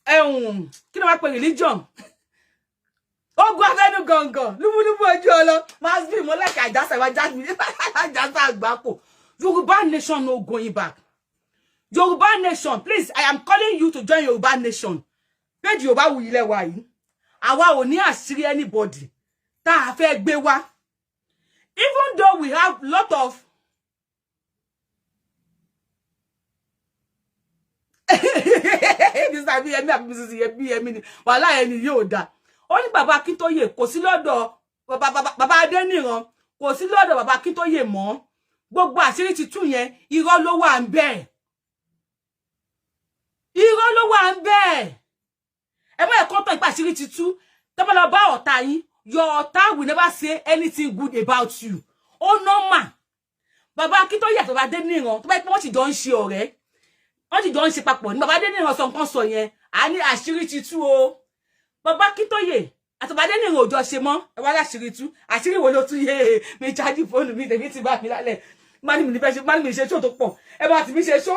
Ẹ̀hún, kí ni wọ́n pè religion? Ogun abẹ́nu gàngàn, lúbúlúbú ojú ọlọ máa bí mo lẹ́ka àjàsà ìwà àjàsà àgbákò. Yorùbá nation, no going back. Yorùbá nation, please, I am calling you to join Yorùbá nation page. Yorùbá Wuyì lẹ́wà yìí. Àwa ò ní àṣírí anybody tá a fẹ́ gbé wá, even though we have lot of Mr. Abiyemi àbí Mrs. Abiyemi ni wàhálà ẹni yóò dá. Ó ní bàbá Akíntóyè kò sí lọ́dọ̀ bàbá Adéníran, kò sí lọ́dọ̀ bàbá Akíntóyè mọ́, gbogbo àṣírí ti tú yẹn. Irọ́ ló wà ń bẹ́ẹ̀, irọ́ ló wà ń bẹ́ẹ̀. Ẹ má ẹ̀kọ́ tán ìpà àṣírí ti tú. Tẹ́ bá lọ bá ọ̀tá yín, your ọ̀tá will never say anything good about you. Ó normal. Bàbá Akíntóyè àti bàbá Adéníran, tó bá yẹ pé wọ́n sì jọ ń ṣe ọ̀rẹ́, wọ́n sì jọ ń ṣe papọ̀ ní bàbá Adéníran sọ nǹkan sọ yẹn, à ní àṣírí ti tú o. Bàbá Akíntóyè àti bàbá Adéníran ò jọ ṣe mọ́, ẹ wá láṣírí tú. Àṣírí wo ló tú? Yé mi chájì fóònù mi, tèmi ti bá mi lálẹ́. Má ní mi ní fẹ́ ṣe, má ní mi ṣe ṣó tó pọ̀, ẹ bá ti mi ṣe ṣó.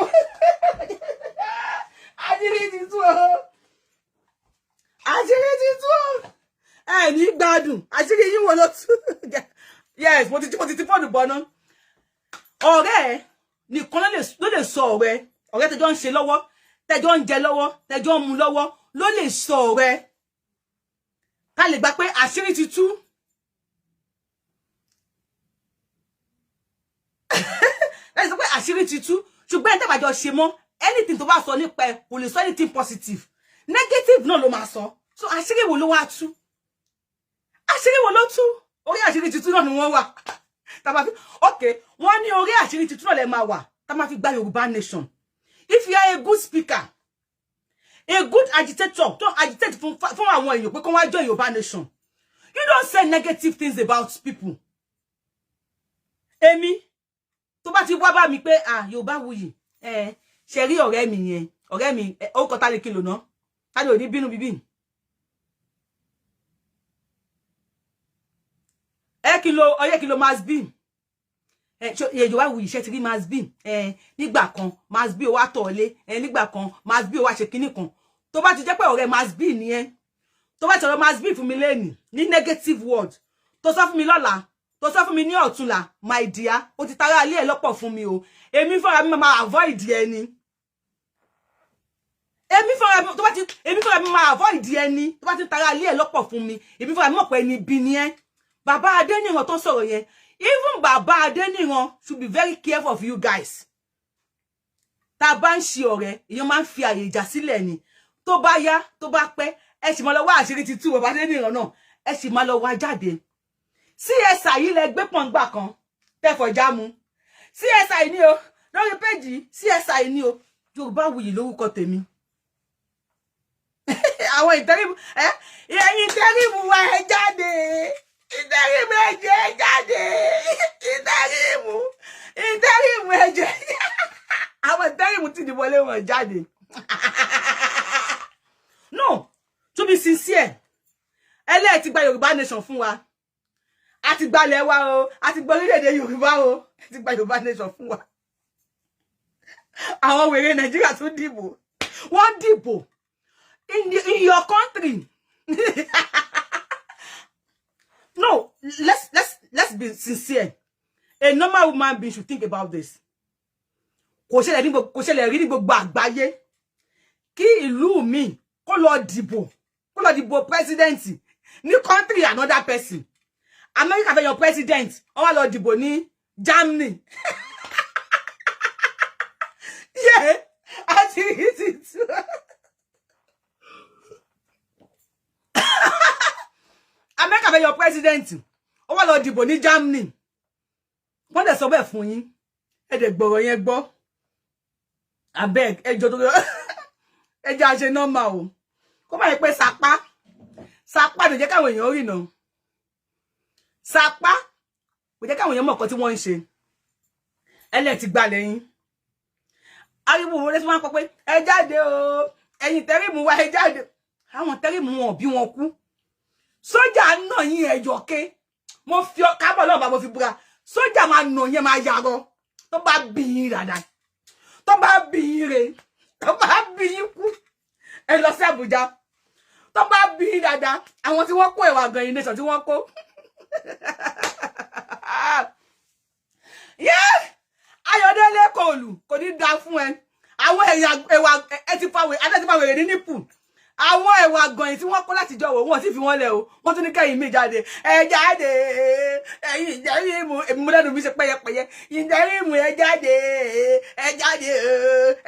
Àṣírí ti tú o, àṣírí ti tú o. Ẹ ní gbádùn. Àṣírí yín wo ló tú? Yes, mo ti fóònù bọ̀ ná. Ọ̀rẹ́ ẹ nìkan ló lè sọ ọ̀rẹ́. Ọ̀rẹ́ tẹjọ́ ń ṣe lọ́wọ́, tẹjọ́ ń jẹ lọ́wọ́, tẹjọ́ ń mu lọ́wọ́ ló lè sọ ọ̀rẹ́ ká lè gbà pé àṣírí ti tú. Láti sọ pé àṣírí ti tú, ṣùgbọ́n ẹni tẹ́bàjọ́ ṣe mọ́ Anything tó bá sọ nípa ẹ, kò lè sọ anything positive, negative náà ló máa sọ. So àṣírí wo ló wá tú? Àṣírí wo ló tú? Orí àṣírí tuntun náà ni wọ́n wà tá máa fi, ok, wọ́n ní orí àṣírí tuntun náà lè máa wà tá máa fi gba Yorùbá nation. If you are a good speaker, a good agitator, tó agitate fún àwọn èèyàn pé kó wá join Yorùbá nation, you don't say negative things about people. Èmi, tó bá ti wá bá mi pé, ah, Yorùbá wuyì, ẹ ṣe rí ọ̀rẹ́ mi yẹn, ọ̀rẹ́ mi, orúkọ tá lè kí lò ná, tá lè ò ní bínú bíbí ẹ kí lo ọyẹ kí lo mass b ẹ Yorùbá wuyì, ṣe ti rí mass b ẹ nígbà kan mass b ó wá tọ̀ lé ẹ, nígbà kan mass b ó wá ṣe kinní kan. Tó bá ti jẹ́ pé ọ̀rẹ́ mass b ni ẹ, tó bá ti ọ̀rọ̀ mass b fún mi lẹ́nìí ní negative word, tó sọ fún mi lọ́la, tó sọ fún mi ní ọ̀túnla, my dear, ó ti tara alẹ́ ẹ̀ lọ́pọ̀ fún mi o. Èmi fúnra mi máa avoid ẹni. Èmi fúnra mi tó bá ti, èmi fúnra mi máa avoid ẹni tó bá ti tara alẹ́ ẹ̀ lọ́pọ̀ fún mi. Èmi fúnra mi mọ̀ pé ẹni bí ni ẹ́. Bàbá Adéníran tó sọ̀rọ̀ yẹn, even bàbá Adéníran should be very careful of you guys. Tá a bá ń ṣe ọ̀rẹ́, èèyàn máa ń fi àyè ìjà sílẹ̀ ni. Tó bá yá, tó bá pẹ́, ẹ sì máa lọ wá àṣírí ti tú bàbá Adéníran náà, ẹ sì máa lọ wá jáde. CSI yìí lẹ gbé pọ̀ngbà kan tẹfọ̀já mu. CSI ni o, lórí péjì CSI ni o. Yorùbá Wuyì lórúkọ tèmi. Àwọn ìtẹ́rìmù ẹ, ẹ̀yin ìtẹ́rìmù wa, ẹ jáde. Ìtẹ́rìmù, ẹ jẹ́ ẹ jáde. Ìtẹ́rìmù, ìtẹ́rìmù, ẹ jẹ́. Àwọn ìtẹ́rìmù ti dìbò lé wọn jáde. No, to be sincere, ẹlẹ́ẹ̀ ti gba Yorùbá nation fún wa, a ti gbalẹ̀ wa o, a ti gba orílẹ̀-èdè Yorùbá o, a ti gba Yorùbá nation fún wa. Àwọn wèrè Nàìjíríà tún dìbò, wọ́n dìbò in your country. No, let's be sincere. A normal human being should think about this. Kò ṣẹlẹ̀ ní, kò ṣẹlẹ̀ rí ní gbogbo àgbáyé kí ìlú mi kó lọ dìbò, kó lọ dìbò president ní country another person. America fẹ́ yan president, wọ́n wá lọ dìbò ní Germany. Yeah, àti ti tú. America fẹ́ yan president, ó wá lọ dìbò ní Germany. Wọ́n dẹ̀ sọ bẹ́ẹ̀ fún yín, ẹ dẹ̀ gbọ̀rọ̀ yẹn gbọ́. Abeg, ẹjọ́ tó ẹjọ́ àṣẹ nọ́mà o, kó má yẹ pé sapá sapá ló jẹ́ káwọn èèyàn rìnà, sapá kò jẹ́ káwọn èèyàn mọ̀ nǹkan tí wọ́n ń ṣe. Ẹlẹ́ ti gbalẹ̀ yín. Ariwo wo lẹ́sìn wọn kọ pé ẹ jáde o, ẹ̀yin tẹ́rìmù wa, ẹ jáde. Àwọn tẹ́rìmù wọn bí wọn kú, sójà náà yín ẹjọ́ ké. Mo fi kábọ̀ lọ́wọ́ bá mo fi búra, sójà máa nà yẹn, máa yarọ. Tó bá bí yín dáadáa, tó bá bí yín re, tó bá bí yín kú, ẹ lọ sí Àbújá. Tó bá bí yín dáadáa, àwọn tí wọ́n kó ẹ̀wà gan-an nation tí wọ́n kó. Ayọ̀délé kòlù kò ní da fún ẹ. Àwọn ẹ̀yà ẹ̀wà ẹ ti fa wèrè, adé ti fa wèrè ní nípù. Àwọn ẹ̀wà gan-an tí wọ́n kó láti jọ wò, wọ́n sì fi wọ́n lẹ̀ o. Wọ́n tún ní kẹ́yìn mi jáde, ẹ jáde. Ẹ̀yin ìjẹ́rìmù, èmi mo lẹ́nu mi ṣe pẹ́yẹpẹ́yẹ. Ìjẹ́rìmù, ẹ jáde, ẹ jáde,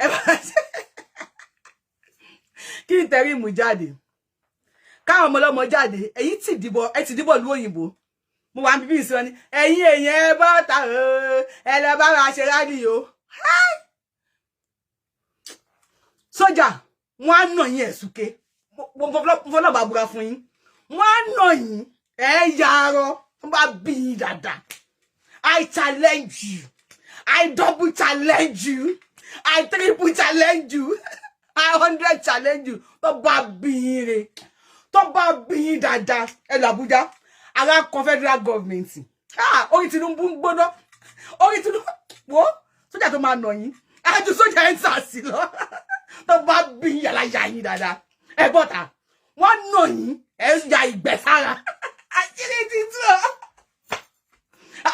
ẹ bá ṣe kí ìtẹ̀rìmù jáde, káwọn ọmọ ọlọ́mọ jáde. Èyí ti dìbò, ẹ ti dìbò lu òyìnbó. Mo wà níbí ìsìn ni ẹ̀yin èèyàn, ẹ bọ́ ta ẹ lọ bá wa ṣe rádìó. Sójà wọn á nà yín ẹ̀sùké. Mo fọlọ́ bá búra fún yín, wọn á nà yín ẹ yarọ. Wọn bá bí yín dáadáa. I challenge you, I double challenge you, I triple challenge you, I 100 challenge you. Tó bá bí yín re, tó bá bí yín dáadáa, ẹ lọ Àbújá. Ara kan federal government, orí Tinubu ń gbóná, orí Tinubu wo sójà tó máa nà yín àjù sójà ẹ̀ ń sàsì lọ. Tó bá bí yàrá yà yín dáadáa, ẹ bọ́ta, wọ́n nà yín, ẹ ya ìgbẹ́ sára. Àṣírí ti tú ọ,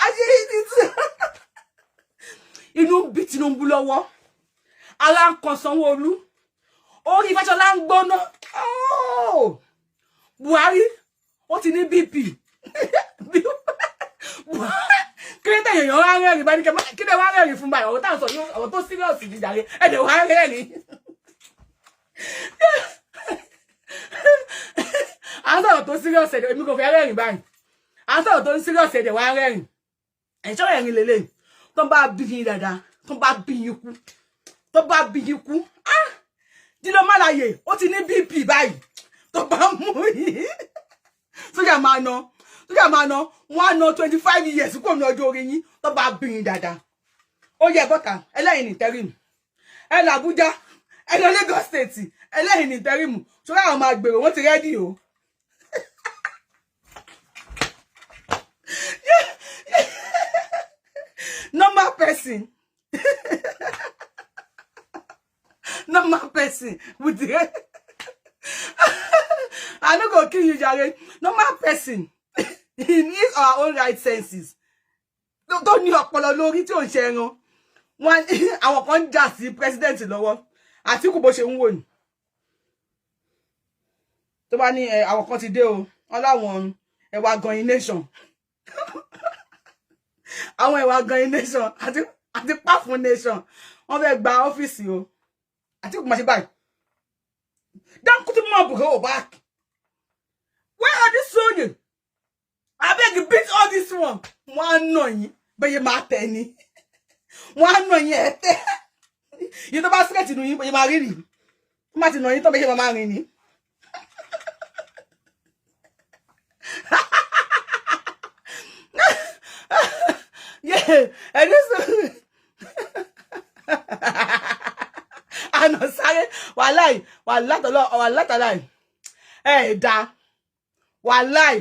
àṣírí ti tú. Inú bí Tinubu lọ́wọ́, ara ń kan Sanwó-Olú, orí Fáṣọlá ń gbóná. Buhari ó ti ní BP. Kí ló tẹ̀yìn èèyàn wá rẹ́rìn bá ní kí lè wá rẹ́rìn fún báyìí? Ọ̀rọ̀ táwọn sọ yóò ọ̀rọ̀ tó serious ní jàre, ẹ̀dẹ̀ wá rẹ́rìn. À ń sọ̀rọ̀ tó serious ẹ̀dẹ̀, èmi kò fẹ́ rẹ́rìn báyìí. À ń sọ̀rọ̀ tó serious ẹ̀dẹ̀ wá rẹ́rìn. Ẹ̀ṣọ́ ẹ̀rín lélẹ̀ tó bá bí yín dáadáa, tó bá bí yín kú, tó bá bí yín kú. Ah! Dino Melaye, ó ti ní BP báyìí. Tó bá mú yín. Sójà máa ná, sójà máa ná, wọ́n á ná 25 years kúrò ní ọjọ́ orí yín tó bá bí yín dáadáa. Ó yẹ bọ́ta, ẹlẹ́yìn ní interim. Ẹ lọ Abuja, ẹ lọ Lagos State, ẹlẹ́yìn ní interim. Ṣọlá àwọn máa gbèrò, wọ́n ti ready o. Normal person. Normal person with the I no go kill you, jare. Normal person in his or her own right senses. Tó ní ọpọlọ lórí tí ò ń ṣe ẹran. Wọ́n àwọn kan ń jà sí president lọ́wọ́. Àtíkù bó ṣe ń wò ní. Tó bá ní àwọn kan ti dé o. Wọ́n láwọn ẹwà gan nation. Àwọn ẹwà gan nation àti pàfún nation. Wọ́n fẹ́ gba ọ́fíìsì o. Àtíkù máa ṣe báyìí. Dankutu mọ̀ bùrọ̀ back. Where are the soldiers? I beg you beat all this one. Wọ́n á nà yín bẹ́yẹ máa tẹ̀ ni. Wọ́n á nà yín ẹ̀ tẹ́. Yìí tó bá síkẹ̀tì nù yín bẹ́yẹ máa rí rì. Wọ́n má ti nà yín tán bẹ́yẹ máa rìn ni. Ẹni sọ. Àná sáré wàláì wàláì ẹ̀ẹ́dá wàláì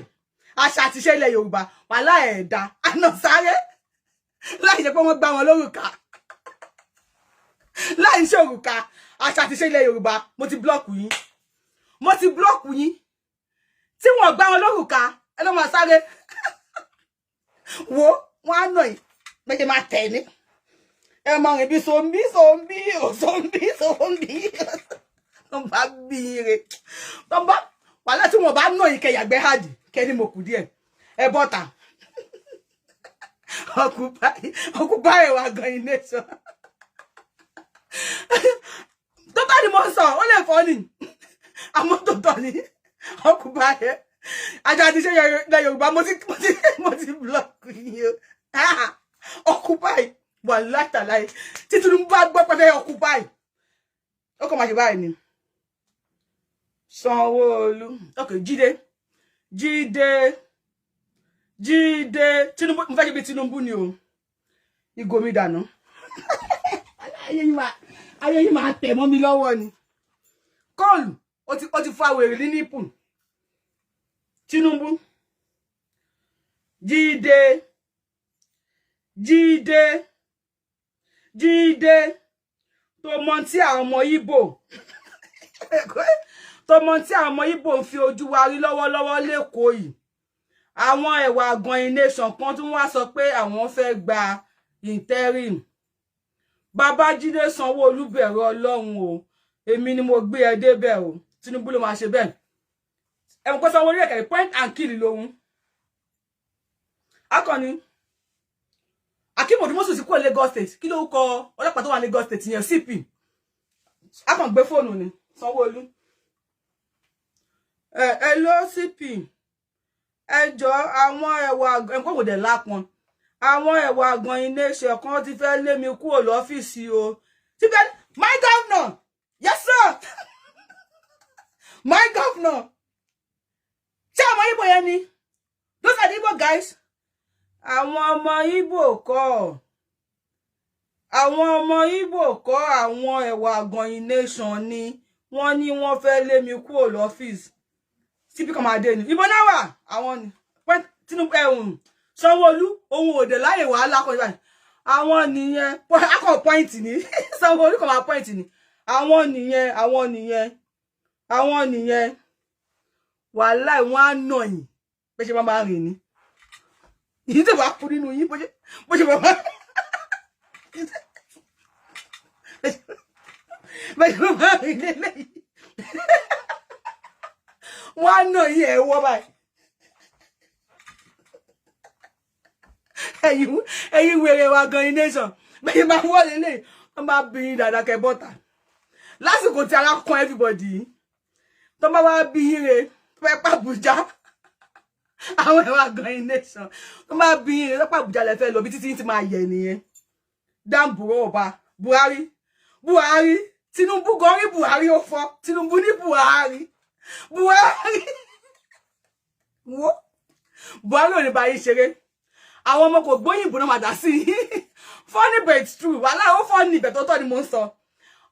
àṣà àti ìṣe ilẹ̀ Yorùbá wàláì ẹ̀ẹ́dá àná sáré láì jẹ́ pé wọ́n gbá wọn lórúkà láì ṣe òrùka àṣà àti ìṣe ilẹ̀ Yorùbá. Mo ti blọ́ọ̀kù yín, mo ti blọ́ọ̀kù yín tí wọ́n gbá wọn lórúkà ẹ ló máa sáré wo wọn á nà yín méjì máa tẹ̀ ní. Ẹ máa rìn bí zombi zombi ò zombi zombi tó bá bí ire tó bá wàhálà tí wọn bá nà yín kẹyàgbẹ́ hàdì kẹ́ni mo kù díẹ̀ ẹ bọ́ta ọkùpá ẹ̀wà gan nation tó bá ní mo sọ ó lè fọ́ ni àmọ́ tó tọ́ ni ọkùpá ẹ̀ ajá ti ṣe ilẹ̀ Yorùbá mo ti blọọkì yín o ọkùpá ẹ̀ wà látàláyé tí Tinubu bá gbọ́ pẹ́fẹ́ occupy ó kàn máa ṣe báyìí ni. Sanwó-Olú ok Jídé Jídé Jídé Tinubu mo fẹ́ ṣe bí Tinubu ni o ìgò mi dànù ayé yìí máa tẹ̀ mọ́ mi lọ́wọ́ ni kọ́ọ̀lù ó ti fa wèrè ní nípù. Tinubu Jídé Jídé Jídé tó mọ tí àwọn ọmọ Ìgbò tó mọ tí àwọn ọmọ Ìgbò ń fi ojú wa rí lọ́wọ́lọ́wọ́ lẹ́kọ̀ọ́ yìí. Àwọn ẹ̀wà gan nation kan tún wá sọ pé àwọn fẹ́ gba interim. Babájídé Sanwó-Olú bẹ̀rù Ọlọ́run o, èmi ni mo gbé ẹ débẹ̀ o. Tinubu ló máa ṣe bẹ́ẹ̀. Ẹ̀wọ̀n kó Sanwó-Olú ẹ̀kẹ́ point and kill lòun. Akọni Akeem Odumosu ti kúrò Lagos State. Kí ló kọ ọlọ́pàá tó wà Lagos State yẹn? CP akàn gbé fóònù ni Sanwó-Olú. Ẹ ló CP ẹ jọ àwọn ẹwà ẹ̀kọ́ kò dẹ̀ lápọn àwọn ẹ̀wà àgbọ̀n iléeṣẹ́ kan ti fẹ́ lé mi kúrò lọ́fíìsì o. Síbẹ̀ my governor, yes sir, my governor. Ṣé àwọn Igbo yẹn ni? Those are the Igbo guys. Àwọn ọmọ Igbo kọ́, àwọn ọmọ Igbo kọ́, àwọn ẹ̀wà àgbọ̀n nation ni wọ́n ní wọ́n fẹ́ lé mi kúrò lọ́fíìsì. Síbí kan máa dé ni ìbọn náà wà àwọn ni Tinubu ẹ̀hún Sanwó-Olú ohun òde láyè wàhálà kan ìbáyìí àwọn nìyẹn akọ point ni Sanwó-Olú kan máa point ni àwọn nìyẹn, àwọn nìyẹn, àwọn nìyẹn. Wàhálà wọn á nà yín bó ṣe máa rìn ní yìí tó bá kú nínú yín bó ṣe máa rìn lélẹ́yìí wọn á nà yín ẹ̀ wọ́ báyìí. Ẹ̀yin wèrè wa gan nation, bẹ́ẹ̀ máa wọlé lè wọ́n máa bí yín dáadáa kẹ́ bọ́ta lásìkò tí ara kan everybody yìí. Tó bá wá bí yín re, tó bá pa Àbújá, àwọn ẹwà gan nation, tó bá bí yín re, tó pa Àbújá lẹ fẹ́ lọ bí títí ti máa yẹ nìyẹn. Dáǹbùrọ̀ ọba Buhari, Buhari, Tinubu gan rí Buhari, ó fọ́ Tinubu ní Buhari, Buhari wo Buhari ò ní bá yín ṣeré. Àwọn ọmọ kò gbóyìnbó náà máa dá sí i. Funny but it's true. Wàhálà ó funny ibẹ̀ tó tọ́ ni mò ń sọ.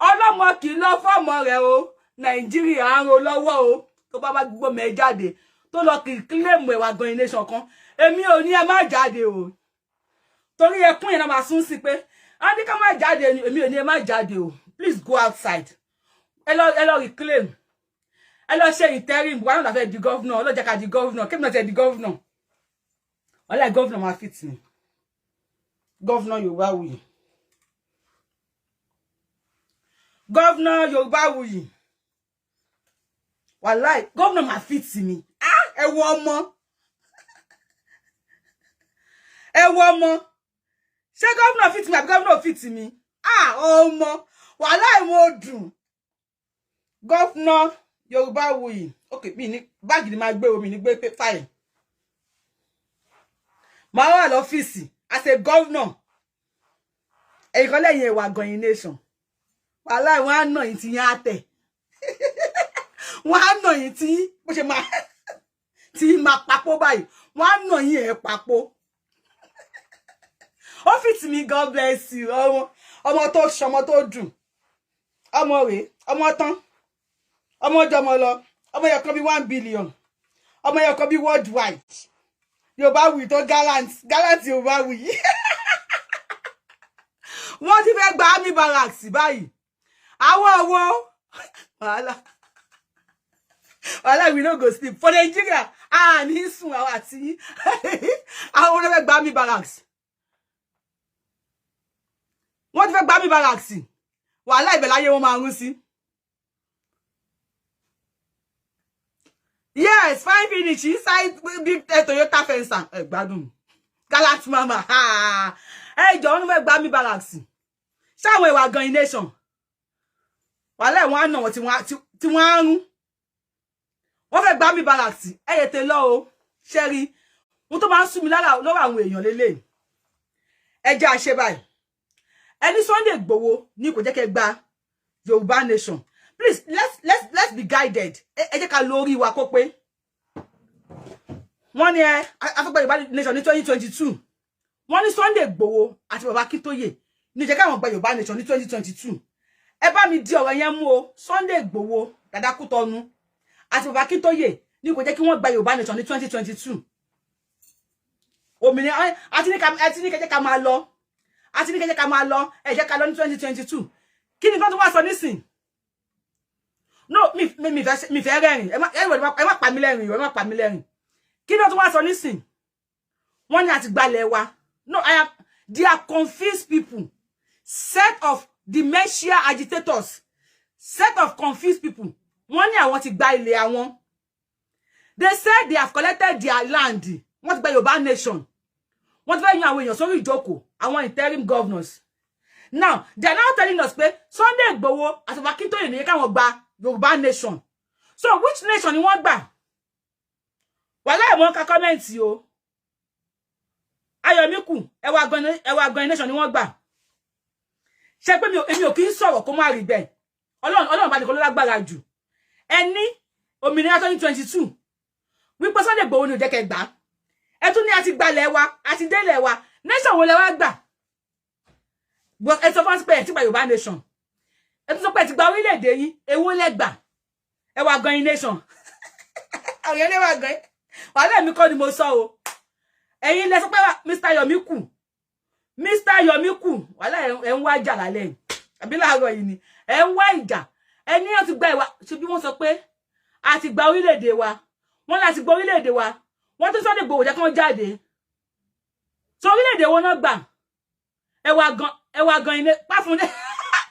Ọlọ́mọ kì í lọ fọ́mọ rẹ̀ o. Nàìjíríà ń ro lọ́wọ́ o. Tó bá bá gbọ́mọ ẹ jáde, tó lọ kì í claim ẹ̀wà gan nation kan, èmi ò ní ẹ má jáde o, torí ẹkún yẹn náà máa sún sí pé a ní ká má jáde. Èmi ò ní ẹ má jáde o. Please go outside, ẹ lọ reclaim, ẹ lọ ṣe interim. Buhari náà fẹ́ di governor, ọlọ́jà ká di governor, kébìnà tẹ di governor. Wọ́n láì governor máa fit ni governor Yorùbáwùyí, governor Yorùbáwùyí. Wàláì, governor máa fit mi. Ah, ẹ wo ọmọ, ẹ wo ọmọ. Ṣé governor fit mi àbí governor fit mi? Ah, ọmọ, wàláì mo dùn. Governor Yorùbáwùyí. Ok, mi ní báàgì ni máa gbé omi ní gbé fáìlì, máa wà lọ́fíìsì as a governor. Ẹ̀yìn kan lẹ́yìn ẹ̀wà gọ̀yìn nation, wàláì wọ́n á nà yín tí yín á tẹ̀, wọ́n á nà yín tí bó ṣe máa tí máa papò báyìí, wọ́n á nà yín ẹ̀ papò. Ọ́fíìsì mi, God bless you. Ọmọ, ọmọ tó ṣọmọ tó dùn, ọmọ rèé, ọmọ tán, ọmọ jọmọ lọ, ọmọ yẹn kan bí 1 billion, ọmọ yẹn kan bí worldwide. Yorùbáwùyí tó gallant, gallant Yorùbáwùyí. Wọ́n ti fẹ́ gba army barracks báyìí. Àwọn wo wàhálà, wàhálà. We no go sleep for Nigeria. A ní sùn, àwọn àti àwọn wọn fẹ́ gba army barracks. Wọ́n ti fẹ́ gba army barracks. Wàhálà, ibẹ̀ láyé wọn máa rún sí. Yes, fine finish inside big Toyota Venza. Ẹ gbádùn gallant mama. Ẹ jọ, wọn fẹ́ gba army barracks. Ṣáwọn ìwà gan nation, wàhálà, wọn á nà wọn tí wọ́n á rún. Wọ́n fẹ́ gba army barracks. Ẹ yẹ tẹ lọ o. Ṣẹ́rí ohun tó máa ń sú mi lára lọ́wọ́ àwọn èèyàn lélẹ̀. Ẹ jẹ́ àṣẹ báyìí. Ẹni Sunday Igboho ní kò jẹ́ kẹ́ gba Yorùbá nation. Please, let's be guided. Ẹ jẹ́ ká lórí wa kó pé wọ́n ní ẹ afẹ́gbẹ́ Yorùbá nation ní 2022. Wọ́n ní Sunday Igboho àti bàbá Akíntóyè ní jẹ́ káwọn gba Yorùbá nation ní 2022. Ẹ bá mi di ọ̀rọ̀ yẹn mú o. Sunday Igboho Dàdá Kútọ́nù àti bàbá Akíntóyè ní kò jẹ́ kí wọ́n gba Yorùbá nation ní 2022. Òmìnira àti ní kẹjẹ́ ká máa lọ, àti ní kẹjẹ́ ká máa lọ. Ẹ jẹ́ ká lọ ní 2022. Kí ni kan tó wá sọ nísìn? No, mi fẹ́ rẹ́rìn. Ẹ má pa mí lẹ́rìn, ẹ má pa mí lẹ́rìn. Kí ni wọ́n tó wá sọ nísìn? Wọ́n ní àti gbalẹ̀ wa. No, I am they are confused people, set of dementia agitators, set of confused people. Wọ́n ní àwọn ti gba ilẹ̀ àwọn. They said they have collected their land. Wọ́n ti gba Yorùbá nation. Wọ́n ti fẹ́ yan àwọn èèyàn sórí ìjókòó, àwọn interim governors. Now they are now telling us pé Sunday Igboho àti Akintoye ní káwọn gba Yorùbá nation. So which nation ni wọ́n gbà? Wàhálà, ìmọ̀ ká comment o. Ayọ̀míkù, ẹwà gan nation ni wọ́n gbà. Ṣe pé èmi ò kí ń sọ̀rọ̀ kó má rí bẹ́ẹ̀. Ọlọ́run, Ọlọ́run bá nìkan ló lágbára jù. Ẹni òmìnira 2022 wípé Sunday Igboho ni ò jẹ́ kẹ́ gbà. Ẹ tún ní àti gbalẹ̀ wa, àti délẹ̀ wa. Nation wo lẹ wá gbà? Ẹ sọ fún pé ẹ ti gba Yorùbá nation, ẹ tún sọ pé ẹ ti gba orílẹ̀-èdè yín. Èwo lẹ gbà? Ẹ wà gan nation. Àwọn ẹlẹ́wà wà gan. Wàhálà, mi kọ́ ni mo sọ o. Ẹ̀yin lẹ sọ pé Mr. Yomiku, Mr. Yomiku, wàhálà, ẹ ń wá ìjà lálẹ́ yìí àbí láàárọ̀ yìí ni ẹ ń wá ìjà. Ẹni ó ti gba ìwà ṣe bí wọ́n sọ pé a ti gba orílẹ̀-èdè wa. Wọ́n láti gba orílẹ̀-èdè wa. Wọ́n tún Sunday Igboho jẹ́ kí wọ́n jáde. So orílẹ̀-èdè wọn náà gbà? Ẹwà gan, ẹwà gan ilé páfún,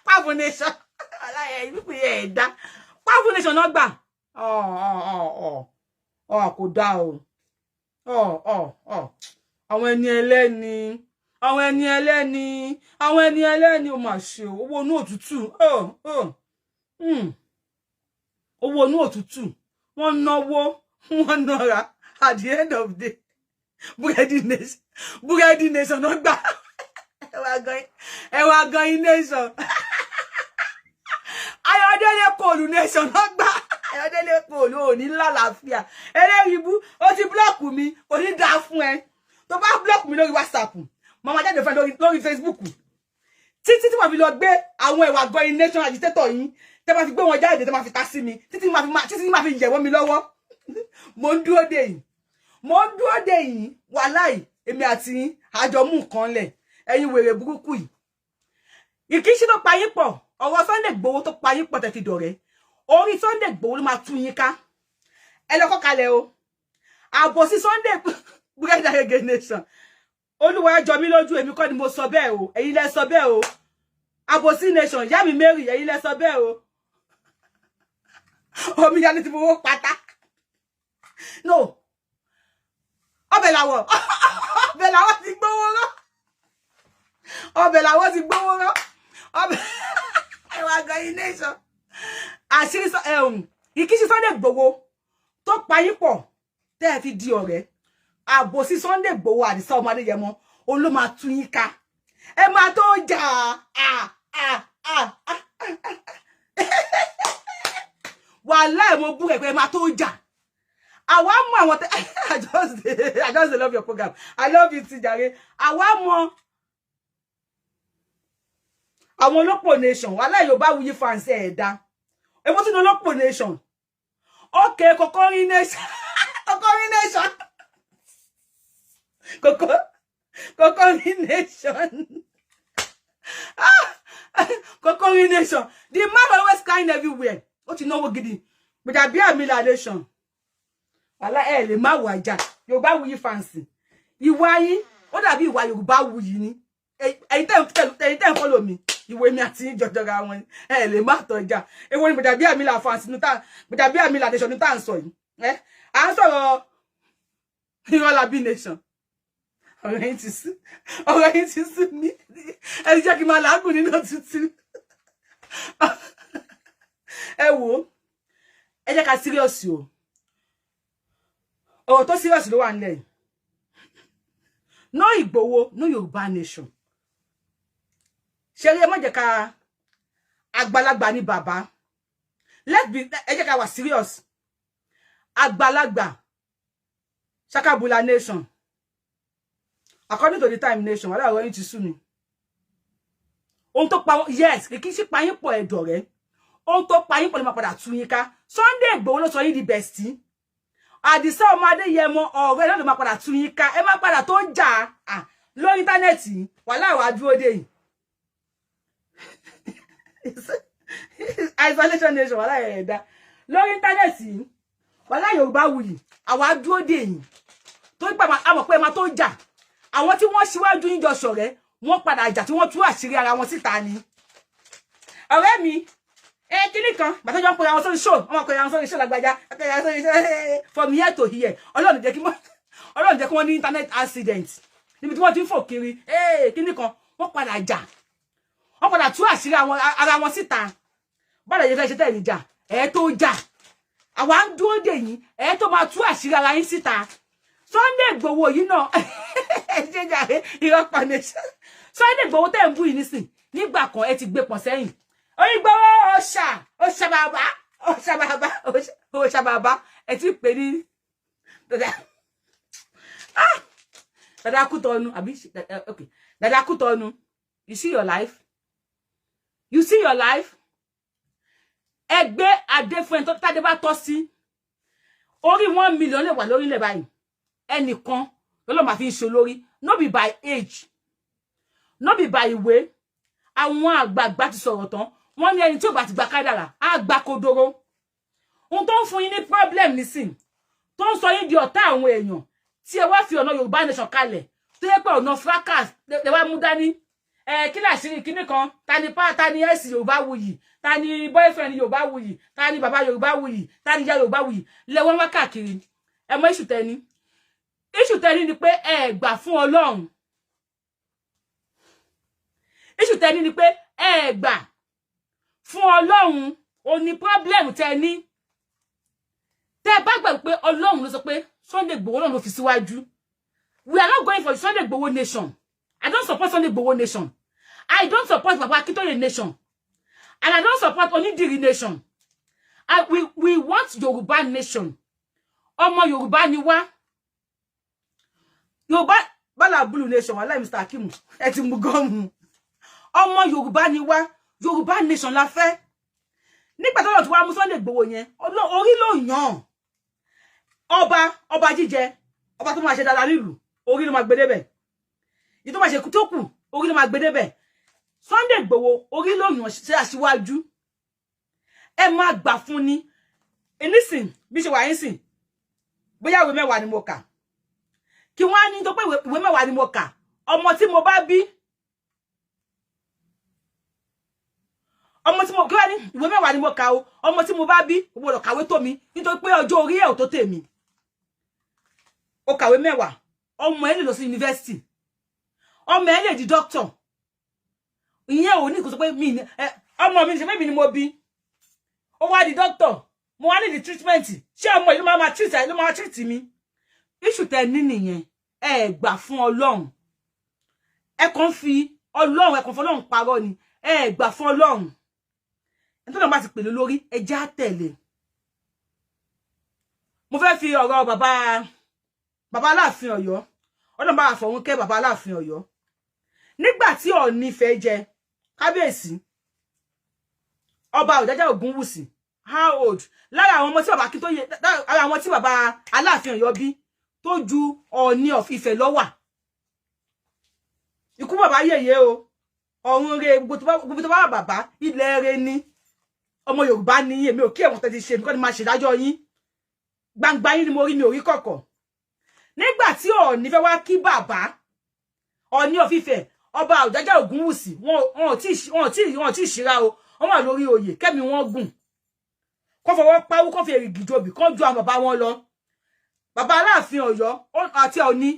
páfún nation. Aláyẹ ìpín ẹ̀ dá páfún nation náà gbà. Ọ ọ ọ ọ ọ kò dá o. Ọ ọ ọ Àwọn ẹni ẹlẹ́ni, àwọn ẹni ẹlẹ́ni, àwọn ẹni ẹlẹ́ni. Ó mà ṣe o. Owó inú òtútù, owó inú òtútù, wọ́n náwó, wọ́n nára. At the end of the day, Búrẹ́dì Nation, Búrẹ́dì Nation náà gbà. Ẹwà gan nation, Ayọ̀délé Kòlù Nation náà gbà. Ayọ̀délé Kòlù ò ní lálàáfíà, eléyìíbú. Ó ti block mi, kò ní dáa fún ẹ. Tó bá block mi lórí WhatsApp, màmá jáde fún ẹ lórí Facebook títí tí wọ́n fi lọ gbé àwọn ẹwà gan nation agitator yín, tẹ́ máa fi gbé wọn jáde, tẹ́ máa fi ta sí mi, títí máa fi yẹ̀ wọ́n mi lọ́wọ́. Mo ń dúró dè yín, mo ń dúró dè yín. Wàláì, èmi àti yín àjọ mú nǹkan lẹ̀. Ẹ̀yin wèrè burúkú yìí, ìkíṣí tó pa yín pọ̀, ọ̀rọ̀ Sunday Igboho tó pa yín pọ̀ tẹ̀ fi dọ̀rẹ́, orí Sunday Igboho ló máa tú yín ká. Ẹ lọ kọ́ kalẹ̀ o. Àbòsí Sunday, Búrẹ́dì Agége Nation, olúwa ẹ jọ mí lójú. Èmi kọ́ ni mo sọ bẹ́ẹ̀ o, ẹ̀yin lẹ sọ bẹ́ẹ̀ o. Àbòsí Nation, ìyá mi Mary, ẹ̀yin lẹ sọ bẹ́ẹ̀ o. Omíyalé ti fowó pátá no ọbẹ̀ làwọ̀, ọbẹ̀ làwọ̀ ti gbówó rán, ọbẹ̀ làwọ̀ ti gbówó rán ọbẹ̀. Ẹwà gan nation, àṣírí ìkíṣí Sunday Igboho tó pa yín pọ̀ tẹ́ ẹ fi di ọ̀rẹ́, àbòsí Sunday Igboho, Àdìsá ọmọ Adéyẹmọ, òun ló máa tú yín ká. Ẹ máa tó jà á á á á. Wàláì, mo bú rẹ̀ pé ẹ máa tó jà. Àwa mọ àwọn tẹ. I just dey love your program. I love you too jàre. Àwa mọ àwọn olópò nation. Wàláì, Yorùbá Wuyi fans, ẹ̀ẹ́dá èwo tún ní olópò nation. Okay, Kokorin Nation, Kokorin Nation, Kokorin Nation, ah, Kokorin Nation, the man always crying everywhere. Ó ti náwó gidi. Gbajabiamila Nation, wàhálà ẹ lè má wàjà. Yorùbá Wuyi fans, ìwà yín ó dàbí ìwà Yorùbá Wuyi ni. Ẹ̀yin tẹ́ ń follow mi, ìwé mi àti jọjọra wọn. Ẹ lè má tọjà. Èwo ni Gbajabiamila fans ní tá, Gbajabiamila Nation ní tá à ń sọ yìí? Ẹ à ń sọ̀rọ̀ Ìrọ̀lábí Nation. Ọ̀rọ̀ yín ti sú, ọ̀rọ̀ yín ti sú mi. Ẹ ti jẹ́ kí n máa làágùn nínú òtútù. Ẹ wò ó, ẹ jẹ́ ká serious o. Ọ̀rọ̀ tó serious ló wà nílẹ̀ yìí. No Ìgbòho, no Yorùbá Nation. Ṣe rí, ẹ má jẹ́ ká, àgbàlagbà ní bàbá. Let's be, ẹ jẹ́ ká wà serious. Àgbàlagbà, Shakabula Nation, according to the time nation, wàhálà, ọ̀rọ̀ yín ti sú mi. Ohun tó pa, yes, kì í ṣe pa yín pọ̀ ẹ̀dọ̀ rẹ̀. Ohun tó pa yín pọ̀ ló máa padà tú yín ká. Sunday Igboho ló sọ yín di bestie. Àdìsá ọmọ Adéyẹmọ, ọ̀rẹ́ náà ló máa padà tú yín ká. Ẹ má padà tó jà á lórí internet. Wàhálà, wàá dúró dé yìí. Isolation Nation, wàhálà, ẹ̀ẹ́dá lórí internet. Wàhálà, Yorùbá Wuyì, àwa dúró dé yìí tó ń pa àmọ̀ pé ẹ máa tó jà. Àwọn tí wọ́n ṣíwájú yín jọ ṣọ̀rẹ́, wọ́n padà jà tí wọ́n tú àṣírí ara wọn síta ni. Ọ̀rẹ́ mi, ẹ kíní kan gbàtọ́jọ́ ń pera wọn sórí show, wọ́n pera wọn sórí show lágbájá, pera wọn sórí show from here to here. Ọlọ́run jẹ́ kí wọ́n ní internet accident níbi tí wọ́n ti ń fò kiri. Kíní kan, wọ́n padà jà, wọ́n padà tú àṣírí ara wọn síta. Bọ́dà yẹn fẹ́ ṣe tẹ̀lé jà, ẹ̀ tó jà, àwa ń dúró dè yín. Ẹ̀ tó máa tú àṣírí ara yín síta. Sunday Igboho yìí náà, ẹ ṣe jàre. Ìrọ́pàá Nation, Sunday Igboho tẹ̀ ń bú yìí nísìn, nígbà kan ẹ ti gbé pọ̀ sẹ́yìn. Oyingbọ́wọ́ ọ̀ṣà, ọ̀ṣà bàbá, ọ̀ṣà bàbá, ọ̀ṣà bàbá. Ẹ ti pè ní dada, ah, dada Kútọ́nù àbí? Okay, dada Kútọ́nù, you see your life, you see your life. Ẹ gbé adé fún ẹni tó tádé bá tọ́ sí. Orí 1 million lè wà lórílẹ̀ báyìí, ẹnìkan lọ́lọ́ máa fi ń ṣe olórí. No be by age, no be by ìwé. Àwọn àgbààgbà ti sọ̀rọ̀ tán, wọ́n ní ẹni tí ò bá ti gba kádàrà á gba kodoro. Ohun tó ń fún yín ní problem nísìn, tó ń sọ yín di ọ̀tá àwọn èèyàn, tí ẹ wá fi ọ̀nà Yorùbá Nation kalẹ̀, tó yẹ pé ọ̀nà fracas lẹ wá mú dání. Ẹ kí làṣírí kíní kan? Ta ni pa, ta ni ẹ̀sìn Yorùbá Wuyì? Ta ni boyfriend Yorùbá Wuyì? Ta ni bàbá Yorùbá Wuyì? Ta ni ìyá Yorùbá Wuyì? Lẹ wọ́n wá káàkiri. Ẹ mọ ìṣù tẹni. Issue tẹ́ ní ni pé ẹ gbà fún Ọlọ́run. Issue tẹ́ ní ni pé ẹ gbà fún Ọlọ́run. Ó ní problem tẹ́ ní. Tẹ́ bá gbà pé Ọlọ́run ló sọ pé Sunday Igboho Ọlọ́run ló fi síwájú. We are not going for Sunday Igboho nation. I don't support Sunday Igboho nation. I don't support Baba Akintoye nation. And I don't support Onidiri nation. We want Yoruba nation. Ọmọ Yorùbá ni wá. Yorùbá Bala Blue nation wàhálà Mr. Akim ẹ ti mú gọ́ọ̀mù. Ọmọ Yorùbá ni wá. Yorùbá nation la fẹ́. Nígbà tó lọ tí wá mú Sunday Igboho yẹn, orí ló yàn. Ọba ọba jíjẹ, ọba tó máa ṣe dáadáa nílùú, orí ló máa gbé débẹ̀. Ìyí tó máa ṣe tó kù, orí ló máa gbé débẹ̀. Sunday Igboho orí ló yàn ṣe aṣíwájú. Ẹ máa gbà fún ni. Nísìn bí ṣe wà yín sìn, bóyá ìwé 10 ni mo kà. Kí wọ́n á ní tó pé ìwé 10 ni mo kà. Ọmọ tí mo bá bí, ọmọ tí mo kí wá ní ìwé 10 ni mo kà o, ọmọ tí mo bá bí kò gbọ́dọ̀ kàwé tó mi nítorí pé ọjọ́ orí ẹ̀ ò tó tèmi. Ó kàwé 10, ọmọ ẹ̀ lè lọ sí yunifásitì, ọmọ ẹ̀ lè di dókítà. Ìyẹn ò ní kò sọ pé mi ọmọ mi ṣe pé mi ni mo bí. Ó wá di dókítà, mo wá ní di treatment. Ṣé ọmọ yìí ló máa treat ló máa treat mi? Issue tẹ́ ní nìyẹn. Ẹ gbà fún Ọlọ́run. Ẹ kàn fi Ọlọ́run, ẹ kàn fọlọ́run parọ́ ni. Ẹ gbà fún Ọlọ́run. Ẹni tó náà bá ti pèlè lórí, ẹ já tẹ̀lé. Mo fẹ́ fi ọ̀rọ̀ bàbá bàbá Aláàfin Ọ̀yọ́, Ọlọ́run bá fọ̀run kẹ́ bàbá Aláàfin Ọ̀yọ́. Nígbà tí Ọọ̀ni fẹ́ jẹ kábíyèsí, ọba Ọ̀jájá Ògúnwùsì, how old? Lára àwọn ọmọ tí bàbá Akíntóyè, lára àwọn tí bàbá Aláàfin Ọ̀yọ́ bí tó ju Ọọ̀ni of Ifẹ̀ ló wà. Ikú bàbá yèyé o, ọ̀run re, gbogbo tó bá wà bàbá, ilẹ̀ re ni. Ọmọ Yorùbá ni èmi ò kí ẹ̀wọ̀n tẹ́ ti ṣe, mi kọ́ ni máa ṣèdájọ́ yín. Gbangba yín ni mo rí, mi ò rí kọ̀kọ̀. Nígbà tí Ọọ̀ni fẹ́ wá kí bàbá Ọọ̀ni of Ifẹ̀, ọba Ọ̀jájá Ògúnwùsì, wọn ò tí ì ṣíra o, wọ́n wà lórí oyè, kẹ́mi wọ́n gùn. Kó fọwọ́ pawú, kó fi èrìgì jobì, kó ju àwọn bàbá wọn lọ. Bàbá Aláàfin Ọ̀yọ́ àti Ọọ̀ni.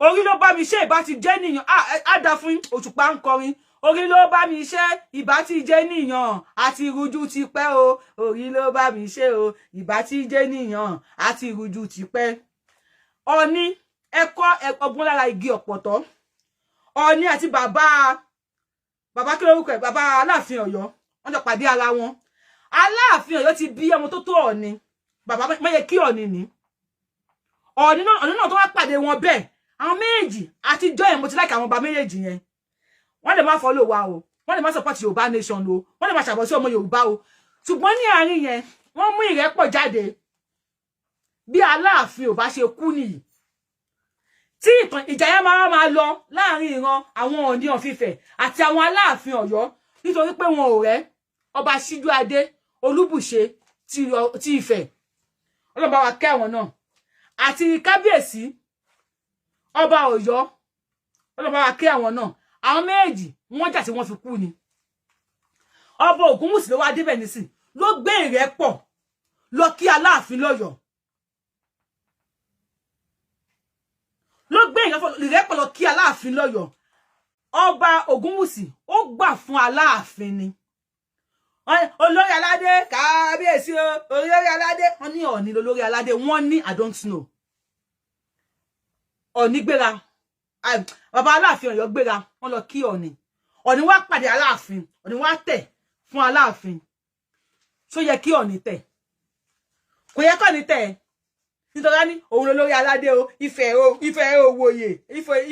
Orí ló bá mi ṣe, ìbá ti jẹ́ nìyàn. Á dá fún Òṣùpá ń kọrin. Orí ló bá mi ṣe, ìbá ti jẹ́ nìyàn, àti ìrújú ti pẹ́ o. Orí ló bá mi ṣe o, ìbá ti jẹ́ nìyàn, àti ìrújú ti pẹ́. Ọọ̀ni ẹ kọ́ ọgbọ́n lára igi ọ̀pọ̀tọ́. Ọọ̀ni àti bàbá bàbá kí lórúkọ ẹ̀, bàbá Aláàfin Ọ̀yọ́, wọ́n jọ pàdé ara wọn. Aláàfin Ọ̀yọ́ ti bí ọmọ tó tó Ọọ̀ni, bàbá mẹ́yẹ kí Ọọ̀ni ní. Ọọ̀ni náà tó wá pàdé wọn bẹ́ẹ̀. Àwọn méjèèjì àtijọ́ yẹn mo ti like àwọn ọba méjèèjì yẹn. Wọ́n lè má follow wa o, wọ́n lè má support Yorùbá nation o, wọ́n lè má ṣàbọ̀sí ọmọ Yorùbá o. Ṣùgbọ́n ní àárín yẹn, wọ́n mú ìrẹ́pọ̀ jáde. Bí Aláàfin ò bá ṣe kú nìyí, tí ìtàn ìjà yẹn máa máa lọ láàrin ìran àwọn Ọọ̀ni of Ifẹ̀ àti àwọn Aláàfin Ọ̀yọ́, nítorí pé wọn ò rẹ́ ọba Síjúadé Olúbùṣe ti Ifẹ̀, Ọlọ́run bá wa kẹ́ àwọn náà, àti kábíyèsí ọba Ọ̀yọ́, Ọlọ́run bá wa kẹ́ àwọn náà. Àwọn méjì wọ́n jà tí wọ́n fi kú ni. Ọba Ògúnwùsì ló wá débẹ̀ nísìn, ló gbé ìrẹ́pọ̀ lọ kí Aláàfin lọ́yọ̀ọ́. Ló gbé ìrẹ́pọ̀ lọ kí Aláàfin lọ́yọ̀ọ́. Ọba Ògúnwùsì ó gbà fún Aláàfin ni. Olórí aládé kábíyèsí o, olórí aládé. Wọ́n ní Ọọ̀ni lolórí aládé, wọ́n ní I don't know. Ọọ̀ni gbéra, bàbá Aláàfin Ọ̀yọ́ gbéra, wọ́n lọ kí Ọọ̀ni. Ọọ̀ni wá pàdé Aláàfin, Ọọ̀ni wá tẹ̀ fún Aláàfin. Ṣó yẹ kí Ọọ̀ni tẹ̀? Kò yẹ kí Ọọ̀ni tẹ̀. Nítorí ní òun lolórí aládé o, Ifẹ̀ o, Ifẹ̀ òwòye,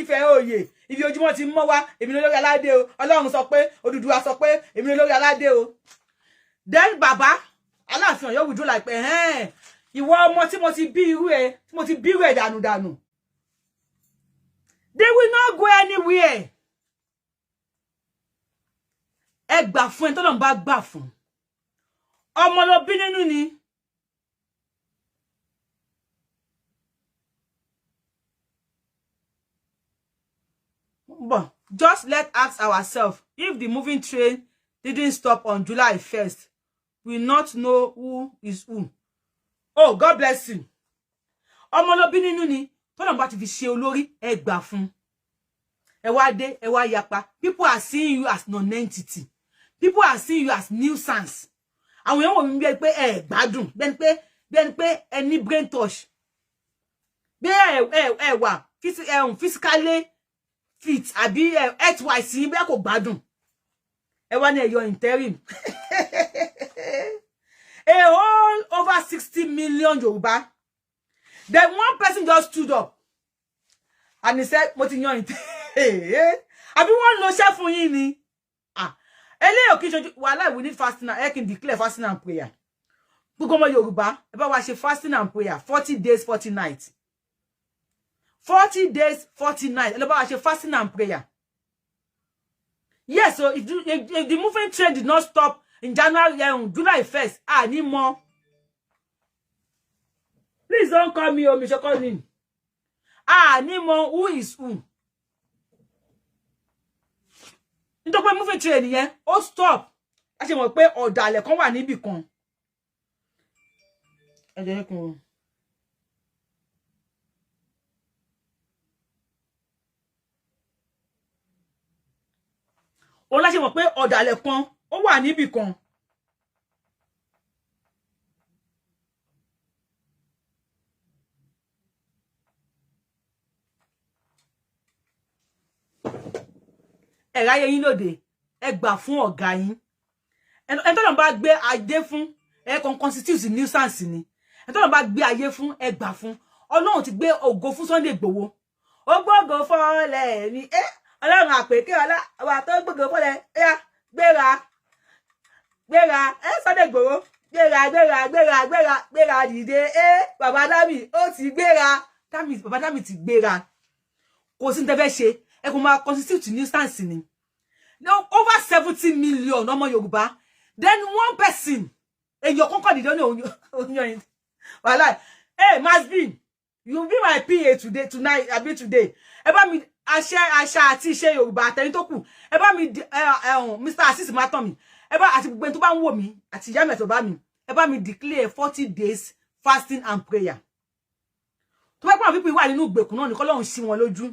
Ifẹ̀ òye, ibi ojúmọ́ ti mọ́ wá, èmi lolórí aládé o. Ọlọ́run sọ pé, Odùduwà sọ pé, èmi lolórí aládé o. Then bàbá Aláàfin Ọ̀yọ́ wùdú láìpẹ́, ìwọ ọmọ tí mo ti bí irú ẹ, tí mo ti bí irú ẹ dànùdànù. They will not go anywhere. Ẹ gbà fún ẹni tọ́lọ́run bá gbà fún. Ọmọ ló bí nínú ni. But just let ask ourselves, if the moving train didn't stop on July 1st, Will not know who is who. Oh, God bless you. Ọmọ ló bí nínú ni tọ́lọ́run bá ti fi ṣe olórí, ẹ gbà fún. Ẹ wá dé, ẹ wá yapa. People are seeing you as non-entity. People are seeing you as nuisance. Àwọn èèyàn wò mí bí pé ẹ gbádùn, bí ẹni pé ẹ ní brain touch, bí ẹ wà physically fit àbí health wise yín, bẹ́ẹ̀ kò gbádùn. Ẹ wá ní ẹ yọ interim. A whole over 60 million Yorùbá, then one person just stood up and he said, "Mo ti yan interim." Àbí wọ́n lo iṣẹ́ fún yín ni? Ah, eléyìí kì í ṣojú wàhálà. We need fasting. Ẹ kì í declare fasting and prayer. Gbogbo ọmọ Yorùbá, ẹ bá wa ṣe fasting and prayer, 40 days 40 nights, 40 days 40 nights. Ẹ lọ bá wa ṣe fasting and prayer. Yes, so if the movement train did not stop in January, July 1st, ah, ní mọ̀. Please don't call me o, mi ṣe call me. Ah, ní mọ̀ who is who. Nítorí pé moving train yẹn ó stop, a ṣe mọ̀ pé ọ̀dàlẹ̀ kan wà níbì kan. Ẹ jẹ́ kí n. Òun láṣẹ mọ̀ pé ọ̀dàlẹ̀ kan ó wà níbì kan. Ẹ ráyé yín lóde, ẹ gbà fún ọ̀gá yín. Ẹni tọ́lọ́run bá gbé adé fún, ẹ kàn constitute nuisance ni. Ẹni tọ́lọ́run bá gbé ayé fún, ẹ gbà fún. Ọlọ́run ti gbé ògo fún Sunday Igboho. Ó gbógo fọ́lẹ̀ ni ẹ. Ọlọ́run àpèké ọlá ọba tó gbógo fọ́lẹ̀ ẹ. Gbéra, gbéra ẹ, Sunday Igboho, gbéra, gbéra, gbéra, gbéra, gbéra, dìde ẹ. Bàbá Dami ó ti gbéra. Dami, bàbá Dami ti gbéra. Kò sí ní tẹ́ fẹ́ ṣe, ẹ kò máa constitute nuisance ni. No, over 70 million ọmọ Yorùbá, then one person, èèyàn kọ́kọ́ dìde ní òun yẹn. Wàhálà. Hey, Masbi, you be my PA today, tonight abi today. Ẹ bá mi àṣẹ, àṣà àti ìṣe Yorùbá, àtẹni tó kù, ẹ bá mi, Mr. Asis Matomi, ẹ bá àti gbogbo ẹni tó bá ń wò mí, àti ìyá mi àti bàbá mi, ẹ bá mi declare 40 days fasting and prayer. Tó bá pọ̀, àwọn people wà nínú ìgbèkùn náà ní kọ́lọ́run sí wọn lójú.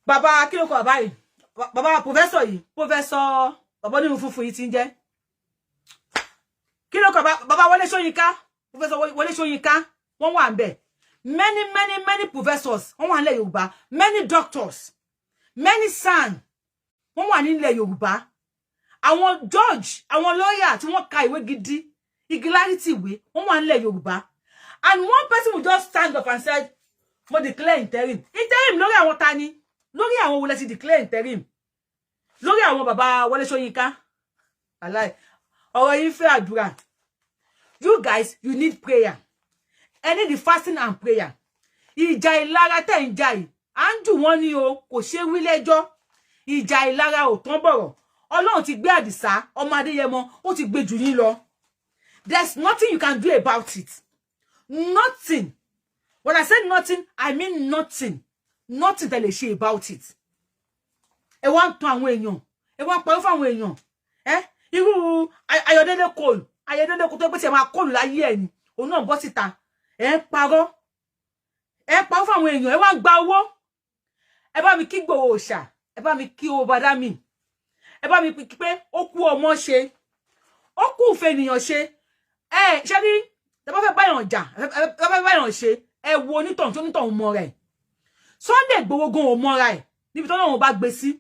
Bàbá, kí ló kọ bàbá yìí? Bàbá professor yìí, professor, bàbá onírun funfun yìí ti ń jẹ́ kí ló kọ bàbá? Wọlé Ṣóyínká, professor Wọlé Ṣóyínká, wọ́n wà ńbẹ̀. Many, many, many professors, wọ́n wà nílẹ̀ Yorùbá. Many doctors, many SAN, wọ́n wà nílẹ̀ Yorùbá. Àwọn judge, àwọn lawyer tí wọ́n ka ìwé gidi, igi ìwé, wọ́n wà nílẹ̀ Yorùbá. And one person will just stand up and said, "Mo declare interim." Interim lórí àwọn ta ni? Lórí àwọn wo lẹ ti declare interim? Lórí àwọn bàbá Wọlé Ṣóyínká? Aláì, ọ̀rọ̀ yìí fẹ́ àdúrà. You guys, you need prayer. Ẹ need the fasting and prayer. Ìjà ìlara tẹ̀ ń jà yìí, à ń jù wọ́n ní o, kò ṣe wí lẹ́jọ́. Ìjà ìlara ò tán bọ̀rọ̀. Ọlọ́run ti gbé Àdìsá ọmọ Adéyẹmọ, ó ti gbé jù yín lọ. There's nothing you can do about it. Nothing. When I say nothing, I mean nothing. Nothing tẹ́ lè ṣe about it. Ẹ wá ń tan àwọn èèyàn, ẹ wá ń parọ́ fún àwọn èèyàn. Ẹ irú Ayọ̀délé Cole, Ayọ̀délé Cole tó pé tí ẹ máa kóòlù láyé ẹ ni, òun náà bọ́ síta. Ẹ ń parọ́, ẹ ń parọ́ fún àwọn èèyàn, ẹ wá ń gba owó. Ẹ bá mi kí Ìgbòho Òòṣà, ẹ bá mi kí owó bàdá mi, ẹ bá mi pé ó kú ọmọ ṣe, ó kú ìfẹ́ ènìyàn ṣe. Ẹ ṣe rí, ẹ bá fẹ́ báyàn jà, ẹ bá fẹ́ báyàn ṣe, ẹ wo onítọ̀hún tó onítọ̀hún mọ rẹ̀. Sunday Igboho gan ò mọ́ra ẹ̀ níbi tó náà bá gbé sí.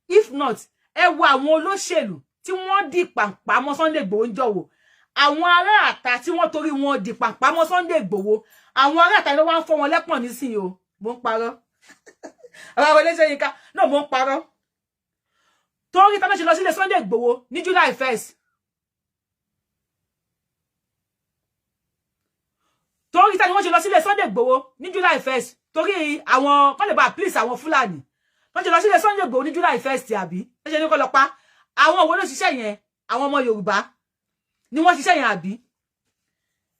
If not, ẹ wo àwọn olóṣèlú tí wọ́n di pàǹpá mọ́ Sunday Igboho ń jọ̀wọ́, àwọn ará àta tí wọ́n torí wọn di pàǹpá mọ́ Sunday Igboho, àwọn ará àta ló wá ń fọ́ wọn lẹ́pọ̀n nísìnyí o. Mo ń parọ́? Àwọn Wọlé Ṣóyínká náà, mo ń parọ́? Torí tá ṣe lọ sílé Sunday Igboho ní July 1st, torí tá ni wọ́n ṣe lọ sílé Sunday Igboho ní July 1st? Torí àwọn kọ́ lè bá please àwọn Fúlàní, wọ́n ṣe lọ sílé Sunday Igboho ní July 1st, àbí ẹ ṣe ní kọ́ lọ pa àwọn òwò ló ṣiṣẹ́ yẹn? Àwọn ọmọ Yorùbá ni wọ́n ṣiṣẹ́ yẹn, àbí?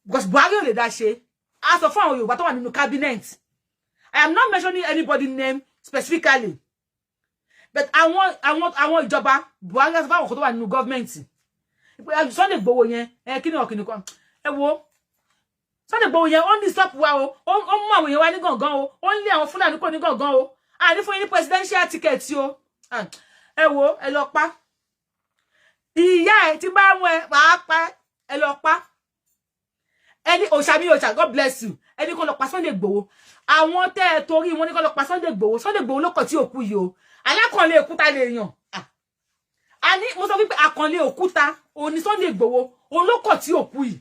Because Buhari ò lè dá ṣe. A sọ fún àwọn Yorùbá tó wà nínú cabinet. I am not mentioning anybody name specifically, but àwọn ìjọba Buhari sọ fún àwọn kan tó wà nínú government. Sunday Igboho yẹn, ẹ kí ni ọ̀kìnì kan, ẹ wo Sunday Igboho yẹn, ó ń disturb wa o, ó ń mú àwọn èèyàn wa ní gàngán o, ó ń lé àwọn Fúlàní kò ní gàngán o, àní fún yín ní presidential ticket o. Ẹ wo, ẹ lọ pa ìyá ẹ tí bá wọn, ẹ pàápàá ẹ lọ pa ẹni òòṣà mi, òòṣà, God bless you. Ẹni kan lọ pa Sunday Igboho, àwọn tẹ́ ẹ torí wọn ní kó lọ pa Sunday Igboho. Sunday Igboho ló kọ̀ tí òkú yìí o. Alákànlé òkúta lè yàn a ní, mo sọ wípé àkànlé òkúta òun ni Sunday Igboho, òun ló kọ̀ tí òkú yìí.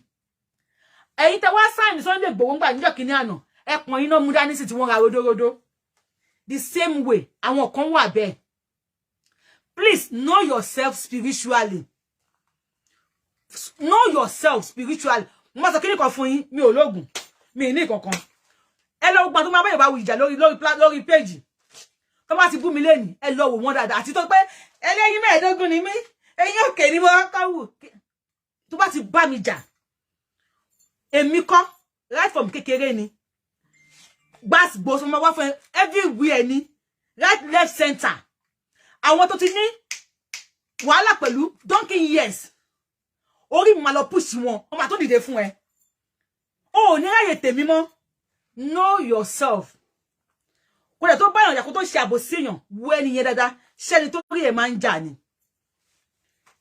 Ẹ̀yin tẹ́ wá sign Sunday Igboho ńgbà níjọ́ kìíní àná, ẹpọ̀n iná mú dání sí tí wọ́n ra ródóródó. The same way, àwọn kan wà bẹ́ẹ̀. Please know yourself spiritually, know yourself spiritually. Mo máa sọ kíní kan fún yín, mi ò lóògùn, mi ní kankan. Ẹ lọ gbọ́n tó máa báyọ̀ bá wù ìjà lórí péjì tó bá ti bú mi lẹ́nìí, ẹ lọ wò wọ́n dáadáa. Àti tó pé ẹlẹ́yin 15 ni mí, eyín òkè ni mo kọ́ wù. Tó bá ti bá mi jà, èmi kọ́, right from kékeré ni gbàsgbò sọ ma wá fún ẹ everywhere ni, right, left, center. Àwọn tó ti ní wàhálà pẹ̀lú donkey years, orí mi máa lọ push wọn, wọn máa tó dìde fún ẹ. O ò ní ráyè tèmi mọ́. Know yourself. Kò dẹ̀ tó bá ìrànjà kó tó ṣe àbòsí èèyàn, wo ẹni yẹn dáadáa, ṣẹ́ni tó rí ẹ̀ máa ń jà ni.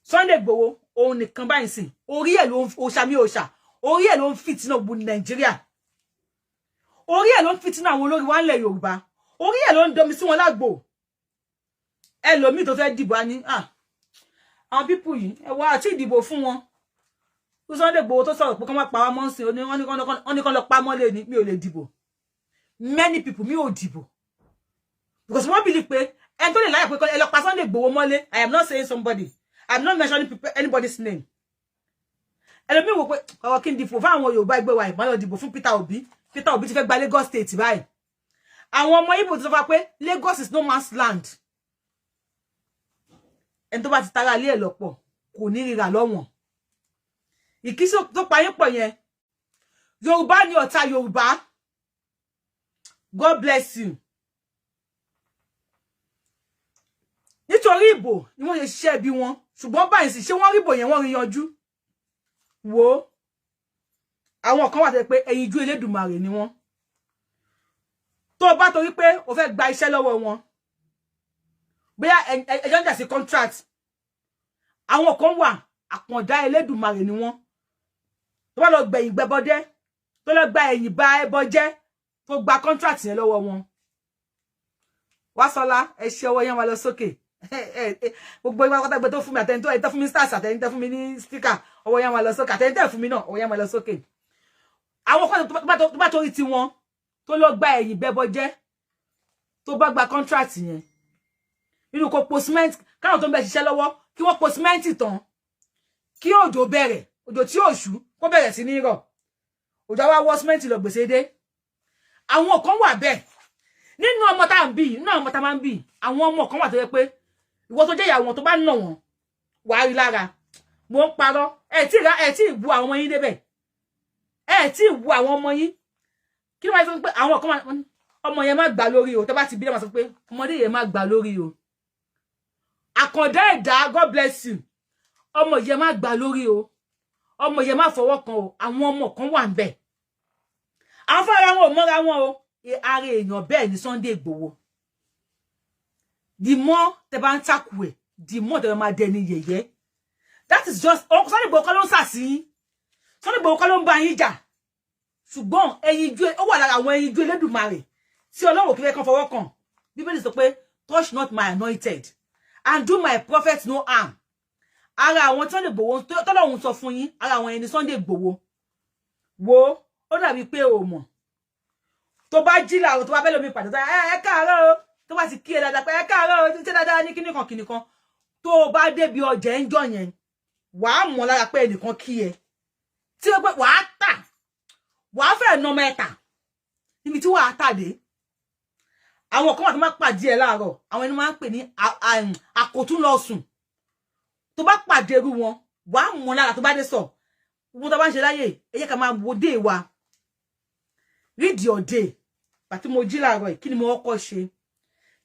Sunday Igboho òun nìkan báyìí sìn, orí ẹ̀ ló ń òòṣà mi, òòṣà, orí ẹ̀ ló ń fìtínà gbogbo Nàìjíríà, orí ẹ̀ ló ń fìtínà àwọn olórí wa ńlẹ̀ Yorùbá, orí ẹ̀ ló ń domi sí wọn lágbo. Ẹlòmíì tó fẹ́ dìbò á ní àwọn people yìí, ẹ wá àti ìdìbò fún wọn. Sunday Igboho tó sọ̀rọ̀ pé kán má pa wá mọ́ sí, wọ́n ní kán lọ pa mọ́lé ni, mi ò lè dìbò. Many people mi ò dìbò because wọ́n believe pé ẹni tó lè láyà pé ẹ lọ pa Sunday Igboho mọ́lé. I am not saying somebody, I am not mentioning people, anybody's name. Ẹlòmíì wò pé ọ̀rọ̀ kí n dìbò fún àwọn Yorùbá ẹgbẹ́ wa, ìmọ̀ lọ dìbò fún Peter Obi. Peter Obi ti fẹ́ gba Lagos State báyìí. Àwọn ọmọ Igbo ti sọ fún wa pé Lagos is no man's land. Ẹni tó bá ti tara ilé ẹ̀ lọ́pọ̀ kò ní ríra lọ́wọ̀n. Ìkísí tó pa yín pọ̀ yẹn, Yorùbá ni ọ̀tá Yorùbá. God bless you. Nítorí ìbò ni wọ́n ṣe ṣiṣẹ́ bí wọn, ṣùgbọ́n báyìí sì ṣé wọ́n rí ìbò yẹn, wọ́n rí yanjú. Wo àwọn kan wà tẹ́ pé ẹyinjú Elédùmarè ni wọ́n. Tó bá torí pé o fẹ́ gba iṣẹ́ lọ́wọ́ wọn, bóyá ẹjọ́ ń jà sí contract, àwọn kan wà, àpọ̀ndá Elédùmarè ni wọ́n. Tó bá lọ gbẹ̀yìn gbẹbọdẹ́, tó lọ gba ẹ̀yìn bá ẹbọ jẹ́, tó gba contract yẹn lọ́wọ́ wọn, Wásọlá, ẹ ṣe ọwọ́ yẹn wá lọ sókè. Gbogbo ìwà pátágbé tó fún mi, àtẹni tó ẹ tẹ́ fún mi stars, àtẹni tẹ́ fún mi ní sticker, ọwọ́ yẹn wá lọ sókè. Àtẹni tẹ́ fún mi náà, ọwọ́ yẹn wá lọ sókè. Àwọn kan tó bá torí tiwọn tó lọ gba ẹ̀yìn bẹbọ jẹ́, tó bá gba contract yẹn, inú kò po cement, káwọn tó ń bẹ ṣiṣẹ́ lọ́wọ́ kí wọ́n po cement tán, kí òjò bẹ̀rẹ̀, òjò tí òṣù kó bẹ̀rẹ̀ sí ní rọ̀, òjò wá wọ́ cement lọ, gbèsè dé. Àwọn kan wà bẹ́ẹ̀ nínú ọmọ tá à ń bí, nínú àwọn ọmọ tá máa ń bí. Àwọn ọmọ kan wà tó yẹ pé ìwọ tó jẹ́ ìyàwó wọn, tó bá nà wọ́n, wàá rí lára. Mo ń parọ́? Ẹ tí ra, ẹ tí bu àwọn ọmọ yín débẹ̀, ẹ tí bu àwọn ọmọ yín. Kí ló máa sọ pé àwọn kan ọmọ yẹn má gbà lórí o? Tó bá ti bí, lọ́mọ sọ pé ọmọdé yẹn má gbà lórí o. Àkàndá ẹ̀dá, God bless you. Ọmọ yẹn má gbà lórí o, ọmọ yẹn má fọwọ́ kan o. Àwọn ọmọ kan wà ń bẹ̀, àwọn fúnra wọn ò mọ́ra wọn o. Ara èèyàn bẹ́ẹ̀ ni Sunday Igboho. The more tẹ́ bá ń takù ẹ̀, the more tẹ́ bá máa dẹni yẹ̀yẹ́. That is just Sunday Igboho kọ́ ló ń sàsí yín, Sunday Igboho kọ́ ló ń bá yín jà, ṣùgbọ́n ẹyinjú ó wà lára àwọn ẹyinjú Elédùmarè tí Ọlọ́run kí fẹ́ kàn fọwọ́ kàn. Bíbélì sọ pé, "Touch not my anointed and do my prophet no harm." Ara àwọn Sunday Igboho tọ́lọ́run sọ fún yín, ara àwọn ẹni Sunday Igboho wo, ó dàbí pé o mọ̀. Tó bá jí làárọ̀, tó bá bẹ́ẹ̀ lómi pàdé, ẹ káàárọ̀ o, tó bá ti kí ẹ dáadáa pé ẹ káàárọ̀ o, ṣé dáadáa ní kíní kan kíní kan, tó o bá débi ọjà ń jọ yẹn, wàá mọ̀ lára pé ẹnìkan kí ẹ, tí ó pé wàá tà, wàá fẹ́ nà ọmọ ẹ tà níbi tí wàá tà dé. Àwọn kan wà tó máa pàdé ẹ láàárọ̀, àwọn ẹni máa ń pè ní àkótún lọ sùn. Tó bá pàdé irú wọn, wàá mọ̀ lára. Tó bá dé sọ gbogbo tó bá ń ṣe láyè, ẹ jẹ́ ká máa wo dé wa. Read your day. Pàtí mo jí láàárọ̀ yìí, kí ni mo kọ́kọ́ ṣe?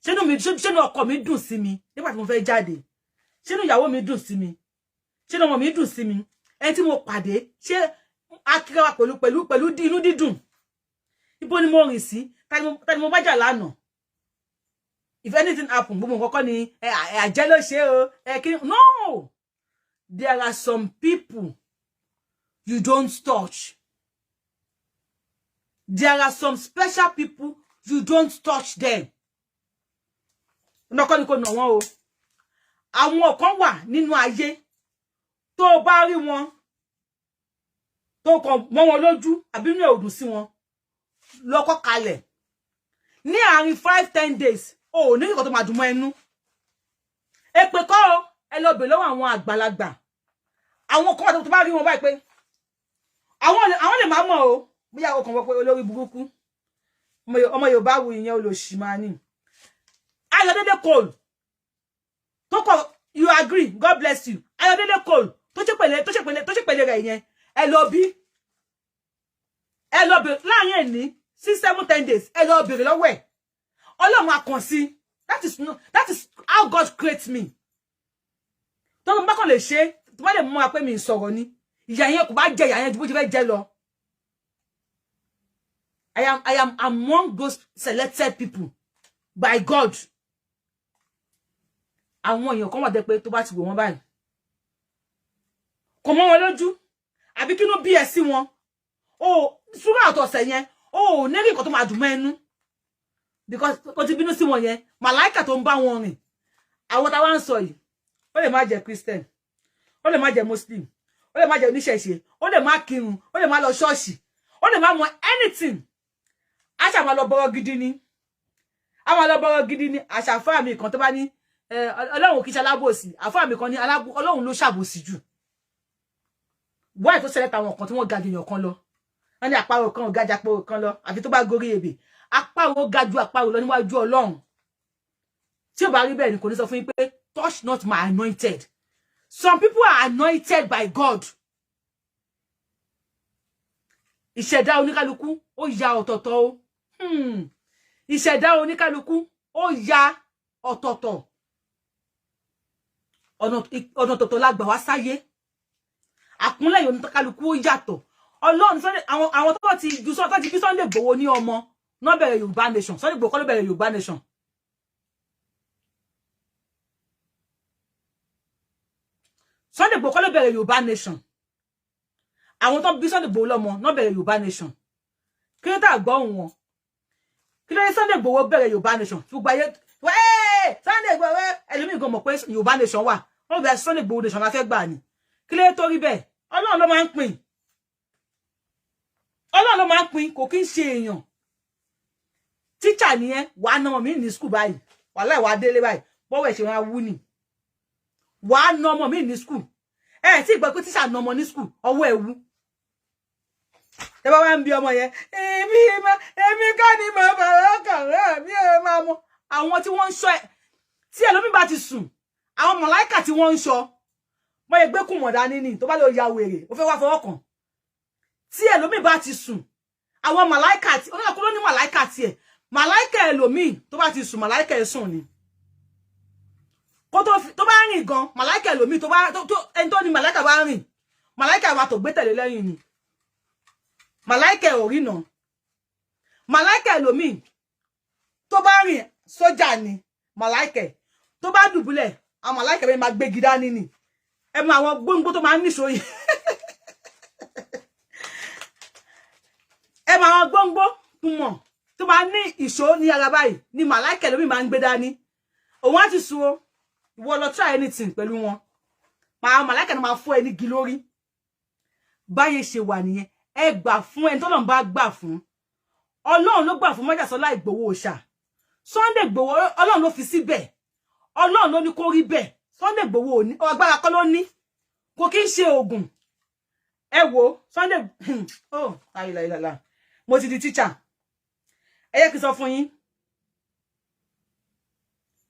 Ṣénú mi, ṣénú ọkọ mi dùn sí mi nígbà tí mo fẹ́ jáde? Ṣénú ìyàwó mi dùn sí mi? Ṣé ọmọ mi dùn sí mi? Ẹni tí mo pàdé, ṣé akíra pẹ̀lú pẹ̀lú pẹ̀lú inú dídùn? Ibo ni mo rìn sí? Ta ni mo bá jà lánàá? If anything happen, gbogbo nǹkan kọ́ ni àjẹ́ ló ṣe o. No, there are some people you don't touch. There are some special people you don't touch them. Nọkọ́ ni kò nà wọ́n o. Àwọn kan wà nínú ayé tó bá rí wọn, tó kàn mọ́ wọn lójú àbí inú ẹ̀ ò dùn sí wọn, lọ́kọ́ kalẹ̀ ní àárín 5-10 days, o ò ní nǹkan tó máa dùn mọ́ ẹnu. Èpè kọ́ o. Ẹ lọ bèèrè lọ́wọ́ àwọn àgbàlagbà. Àwọn kan wà tó bá rí wọn báyìí pé àwọn lè máa mọ̀ o, bóyá o kàn wọ́n pé olórí burúkú ọmọ Yorùbá wù ìyẹn, olóṣì máa ní. Ayọ̀délé Cole tó kọ, you agree, God bless you. Ayọ̀délé Cole tó ṣe pẹ̀lẹ́, tó ṣe pẹ̀lẹ́, tó ṣe pẹ̀lẹ́ rẹ̀ yẹn, ẹ lọ bí, ẹ lọ bèrè láàrin ẹni 6, 7, 10 days, ẹ lọ bèrè lọ́wọ́ ẹ̀. Ọlọ́run akàn sí. That is no, that is how God creates me. Tó bá kàn lè ṣe, tó bá lè mú wa pé mi sọ̀rọ̀ ni, ìyà yẹn kò bá jẹ ìyà yẹn ju bó ṣe fẹ́ jẹ lọ. I am among those selected people by God. Àwọn èèyàn kan wà dé pé tó bá ti wò wọ́n báyìí, kò mọ́ wọn lójú àbí kí ló bí ẹ sí wọn o, súrà àtọ̀sẹ̀ yẹn, o ò ní rí nǹkan tó máa dùn mọ́ ẹnu because o ti bínú sí wọn yẹn. Màláìkà tó ń bá wọn rìn, àwọn táwa ń sọ yìí, ó lè má jẹ́ Christian, ó lè má jẹ́ Muslim, ó lè má jẹ́ oníṣẹ̀ṣe, ó lè má kírun, ó lè má lọ ṣọ́ọ̀ṣì, ó lè má mọ anything. Àṣà máa lọ bọ́rọ̀ gidi ni, a máa lọ bọ́rọ̀ gidi ni. Àṣà àfáà mi kan tó bá ní Ọlọ́run kì í ṣe alábòsí, àfáà mi kan ní Ọlọ́run ló ṣàbòsí jù. Wáyé tó ṣẹlẹ̀ táwọn kan tí wọ́n ga ju èèyàn kan lọ, wọ́n ní àparò kan ò ga ju àparò kan lọ àfi tó bá gorí ebè. Àparò ga ju àparò lọ níwájú Ọlọ́run. Tí ò bá rí bẹ́ẹ̀ ni kò ní sọ fún yín pé touch not my anointed. Some people are anointed by God. Ìṣẹ̀dá oníkálukú ó ya ọ̀tọ̀ọ̀tọ̀ o. Ìṣẹ̀dá oníkálukú ó ya ọ̀tọ̀ọ̀tọ̀. Ọ̀nà ọ̀tọ̀ọ̀tọ̀ la gbà wá sáyé. Àkúnlẹ̀ oníkálukú ó yàtọ̀. Ọlọ́run Sunday, àwọn tó ti ju tó ti bí Sunday Igboho ní ọmọ náà bẹ̀rẹ̀ Yorùbá nation. Sunday Igboho kọ́ ló bẹ̀rẹ̀ Yorùbá nation. Sunday Igboho kọ́ ló bẹ̀rẹ̀ Yorùbá nation. Àwọn tó bí Sunday Igboho lọ́mọ náà bẹ̀rẹ̀ Yorùbá nation. Kí ló tà gbọ́ ohùn wọn? Kí ló dé Sunday Igboho bẹ̀rẹ̀ Yorùbá nation? Gbogbo ayé Sunday Igboho, ẹlòmíì gan mọ̀ pé Yorùbá nation wà, wọ́n bẹ̀rẹ̀ Sunday Igboho nation la fẹ́ gbà ní. Kí ló dé tó rí bẹ́ẹ̀? Ọlọ́run ló máa ń pín, Ọlọ́run ló máa ń pín, kò kí ń ṣe èèyàn. Tíṣà nìyẹn, wàá ná ọmọ mi ní school báyìí, wàhálà ìwà délé báyìí, bọ́wọ́ ẹ̀ ṣe wọn á wú ni. Wàá ná ọmọ mi ní school, ẹ tí gbọ́ pé tíṣà ná ọmọ ní school, ọwọ́ ẹ̀ wú. Ẹ bá wá ń bi ọmọ yẹn, èmi kọ́ ni mo bàrọ̀ kàn rẹ̀ mi ò máa mọ. Àwọn tí wọ́n ń ṣọ́ ẹ, tí ẹlòmíì bá ti sùn, àwọn mọ̀láìkà tí wọ́n ń ṣọ́, wọ́n yẹ gbé kùmọ̀ dání ni, tó bá lọ ya wèrè, ó fẹ́ wá fọwọ́ kàn. Tí ẹlòmíì bá ti sùn, àwọn màláìkà tí oníkàkú ló ní màláìkà tiẹ̀, màláìkà ẹlòmíì tó bá ti sùn, màláìkà ẹ̀ sùn ni. Kó tó bá rìn gan, màláìkà ẹlòmíì tó bá ẹni tó ní màláìkà bá rìn, màláìkà wa tó gbé tẹ̀lé lẹ́yìn ni. Màláìkà ò rí náà. Màláìkà ẹlòmíì tó bá rìn, sójà ni màláìkà. Tó bá dùbúlẹ̀, àwọn màláìkà bẹ́ẹ̀ máa gbégi dání ni. Ẹ mọ àwọn gbóngbó tó máa ń níṣó yìí. Ẹ mọ àwọn gbóngbó kùmọ̀ tó máa ní ìṣó ní ara báyìí ni màláìkà ẹlòmíì máa ń gbé dání. Òun á ti sùn o, ìwọ lọ try anything pẹ̀lú wọn. Àwọn màláìkà ni máa fọ́ ẹ nígi lórí. Báyé ṣe wà nìyẹn. Ẹ gbà fún ẹni tọ́lọ́run bá gbà fún. Ọlọ́run ló gbà fún Májàsọ́lá Ìgbòho Òòṣà. Sunday Igboho, Ọlọ́run ló fi síbẹ̀. Ọlọ́run ló ní kó rí bẹ́ẹ̀. Sunday Igboho ò ní agbára kọ́ ló ní. Kò kí ń ṣe oògùn. Ẹ wo Sunday, oh ayìlàyìlàlà, mo ti di teacher. Ẹ yẹ kí n sọ fún yín.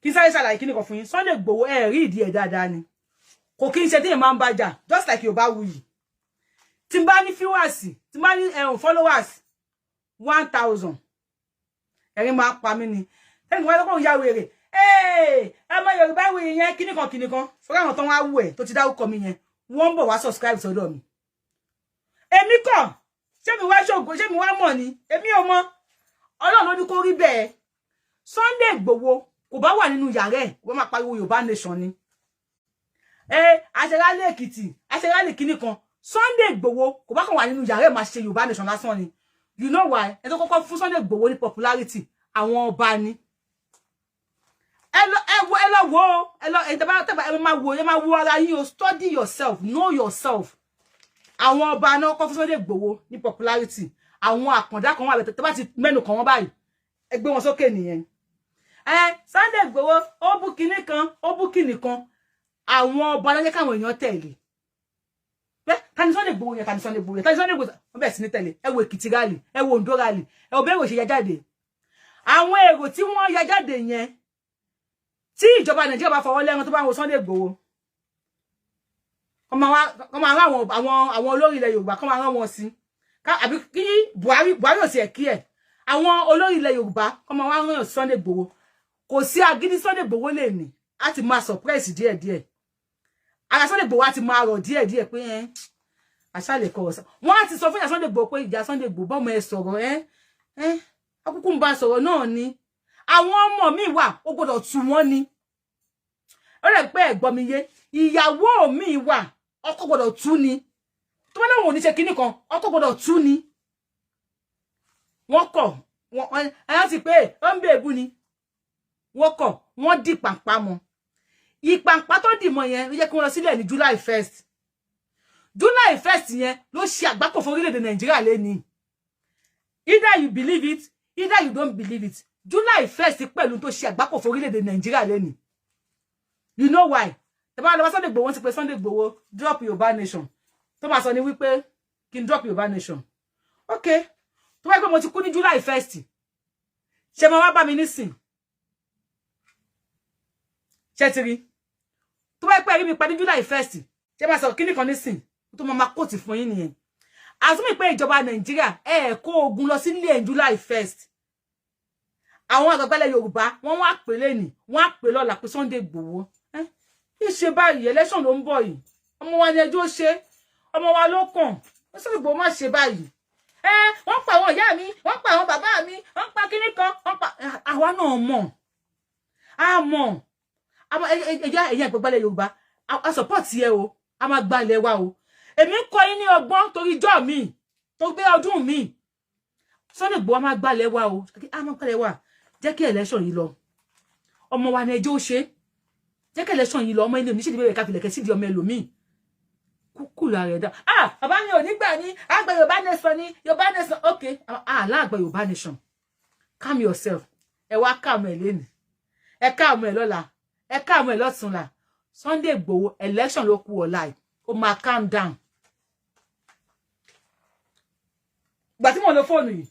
Kí n sáré ṣàlàyé kíní kan fún yín. Sunday Igboho, ẹ rí ìdí ẹ̀ dáadáa ni. Kò kí ń ṣe tí èèyàn máa ń bá jà, just like Yorùbá wuyì. Tí n bá ní viewers, tí n bá ní followers 1000, ẹ̀rín máa pa mí ni. Ẹnì kan wá lọ́kọ̀ ya wèrè. Ẹ mọ Yorùbá wuyì yẹn kíní kan kíní kan. Fúnra àwọn tó wá wù ẹ̀ tó ti dárúkọ mi yẹn. Wọ́n ń bọ̀ wá subscribe sọ́dọ̀ mi. Èmi kọ́, ṣé mi wá ṣògo? Ṣé mi wá mọ̀ ni? Èmi ò mọ̀. Ọlọ́run ló ní kó rí bẹ́ẹ̀. Sunday Igboho kò bá wà nínú yàrá ẹ̀, wọ́n máa pariwo Yorùbá nation ni. Ẹ aṣèrálẹ̀ Èkìtì, aṣèrálẹ̀ kìíní kan. Sunday Igboho kò bá kàn wà nínú yàrá ẹ̀, máa ṣe Yorùbá nation lásán ni. You know why? Ẹ tó kọ́kọ́ fún Sunday Igboho ní popularity, àwọn ọba ni. Ẹ lọ, ẹ wo, ẹ lọ wo, ẹ lọ, ẹ tẹ́ bá tẹ́ bá, ẹ máa wo, ẹ máa wo ara yín o. Study yourself, know yourself. Àwọn ọba náà kọ́ fún Sunday Igboho ní popularity. Àwọn àkàndá kan wà bẹ́ẹ̀, tẹ́ bá ti mẹ́nu kàn wọ́n báyìí, ẹ gbé wọn sókè nìyẹn. Ẹ Sunday Igboho, ó bú kinní kan, ó bú kinní kan. Àwọn ọba ló jẹ́ káwọn èèyàn tẹ̀lé pé tani Sunday Igboho yẹn, tani Sunday Igboho yẹn, tani Sunday Igboho. Wọ́n bẹ̀rẹ̀ sí ní tẹ̀lé. Ẹ wo Èkìtì rally, ẹ wo Oǹdó rally, ẹ wo bẹ́ẹ̀ wò ṣe ya jáde. Àwọn èrò tí wọ́n ya jáde yẹn, tí ìjọba Nàìjíríà bá fọwọ́ lẹ́rán, tó bá ń wo Sunday Igboho, kọ́ máa rán àwọn olórí ilẹ̀ Yorùbá, kọ́ máa rán wọn sí, àbí kí Buhari, Buhari ò sí ẹ̀ kí ẹ̀, àwọn olórí ilẹ̀ Yorùbá kọ́ máa wá rán Sunday Igboho. Kò sí agídí Sunday Igboho lè ní á ti máa suppress díẹ̀díẹ̀. Ara Sunday Igboho á ti máa rọ̀ díẹ̀díẹ̀ pé ẹ́ àṣà lè kọ̀ ọ̀sán. Wọ́n á ti sọ fún ìyá Sunday Igboho pé ìyá Sunday Igboho, bọ́mọ ẹ sọ̀rọ̀, ẹ́ ẹ́ akúkú ń bá sọ̀rọ̀ náà ni. Àwọn ọmọ mi wà, ó gbọ́dọ̀ tù wọ́n ni. Ó rẹ̀ pé ẹ̀gbọ́n mi yé. Ìyàwó mi wà, ọkọ gbọ́dọ̀ tú ni. Tó bá láwọn ò ní ṣe kinní kan, ọkọ gbọ́dọ̀ tú ni. Wọ́n kọ̀ wọ́n ẹ̀ ti pé ó ń bèbú ni. Wọ́n kọ̀, wọ́n dì pàǹpá mọ́. Ìpàǹpá tó dì mọ́ yẹn ló jẹ́ kí wọ́n lọ sílẹ̀ ní July 1st. July 1st yẹn ló ṣe àgbákò fún orílẹ̀-èdè Nàìjíríà lẹ́ni. Either you believe it, either you don't believe it, July 1st pẹ̀lú tó ṣe àgbákò fún orílẹ̀-èdè Nàìjíríà lẹ́ni. You know why? Tẹ́ bá lọ bá Sunday Igboho, wọ́n ti pé Sunday Igboho, drop Yorùbá nation. Tó máa sọ ní wípé kí n drop Yorùbá nation. Okay, tó bá yẹ pé mo ti kú ní July 1st, ṣe máa wá bá mi nísìn? Ṣe ti rí? Tó bá yẹ pé rí mi pa ní July 1st, ṣe máa sọ kíní kan nísìn? Tó máa máa kóòtù fún yín nìyẹn. Àtúmọ̀ pé ìjọba Nàìjíríà ẹ kó ogun lọ sílé ẹ̀ July 1st, àwọn àgbàgbàlẹ̀ Yorùbá wọ́n wá pè lẹ́nì, wọ́n á pè lọ́la pé Sunday Igboho kí ṣe báyìí, election ló ń bọ̀ yìí, ọmọ wa ni ẹjọ́ ṣe, ọmọ wa ló kàn. Sunday Igboho má ṣe báyìí. Ẹ wọ́n pa àwọn ìyá mi, wọ́n pa àwọn bàbá mi, wọ́n pa kíní kan, wọ́n pa àwa náà. Mọ̀ á mọ̀ ẹ̀yà ẹ̀yà àgbàgbàlẹ̀ Yorùbá, a support ẹ o, a máa gbalẹ̀ wa o. Èmi ń kọ́ yín ní ọgbọ́n torí ijọ́ mi tó gbé ọdún mi. Sunday Igboho, a máa gbalẹ̀ wa o, a máa gbalẹ̀ wa. Jẹ́ kí election yìí lọ, ọmọ wa ní ẹjọ́ ó ṣe. Jẹ́ kí election yìí lọ, ọmọ ilé oníṣèdí bẹ̀rẹ̀ káfílẹ̀kẹ́ sídìí ọmọ ẹlòmíì kúkú la rẹ̀ dá. Ah, bàbá mi ò ní gbà ní àgbà Yorùbá nation ní Yorùbá nation. Ok, ah, láàgbà Yorùbá nation, calm yourself. Ẹ wá calm ẹ lẹ́nu, ẹ calm ẹ lọ́la, ẹ calm ẹ lọ́túnla. Sunday Igboho, election ló kù ọ̀la yìí, ó máa calm down. Ìgbà tí mo lo fóònù yìí,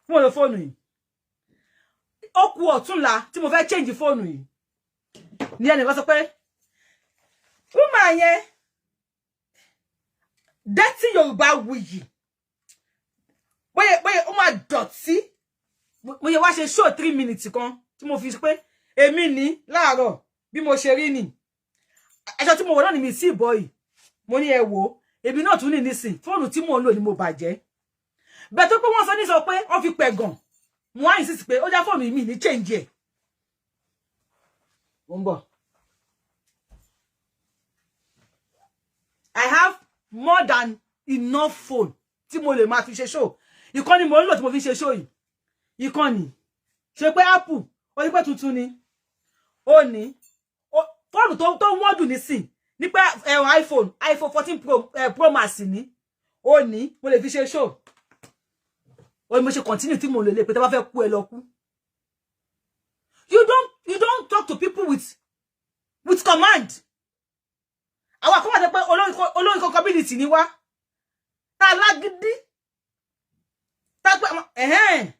tí mo lo fóònù yìí, ó kù ọ̀túnla tí mo fẹ́ change fóònù yìí ní ẹnìkan sọ pé woman yẹn dirty Yorùbá wuyì, bóyá bóyá ó máa dọ̀tí. Mo yẹ wá ṣe show 3 minutes kan tí mo fi pé èmi ní láàárọ̀ bí mo ṣe rí ni aṣọ tí mo wọ̀ náà ni mi sí ìbọ̀ yìí. Mo ní ẹ wò ó, èmi náà tún ní nísìn, fóònù tí mò ń lò ní mo bàjẹ́ bẹ́ẹ̀ tó pé wọ́n sọ ní sọ pé wọ́n fi pẹ̀gàn. Mo wá insist pé ó já fóònù mi ní change ẹ̀. Mo ń bọ̀. I have more than enough phone tí mo lè máa fi ṣe show. Ìkànnì mo ń lò tí mo fi ṣe show yìí, ìkànnì ṣe pé Apple ó ní pé tuntun ni, ó ní fóònù tó wọ́n jù nísìn ní pé ẹ̀rọ iPhone 14 Pro, Pro Max ní ó ní mo lè fi ṣe show. Ó ní mo ṣe continue tí mo lè lè pé tó bá fẹ́ kú, ẹ lọ kú. You don't talk to people with command. Àwọn àkọ́wà tẹ́ pé olórí community ni wá, tá a lágídí, tá a pé ẹ̀hẹ́n,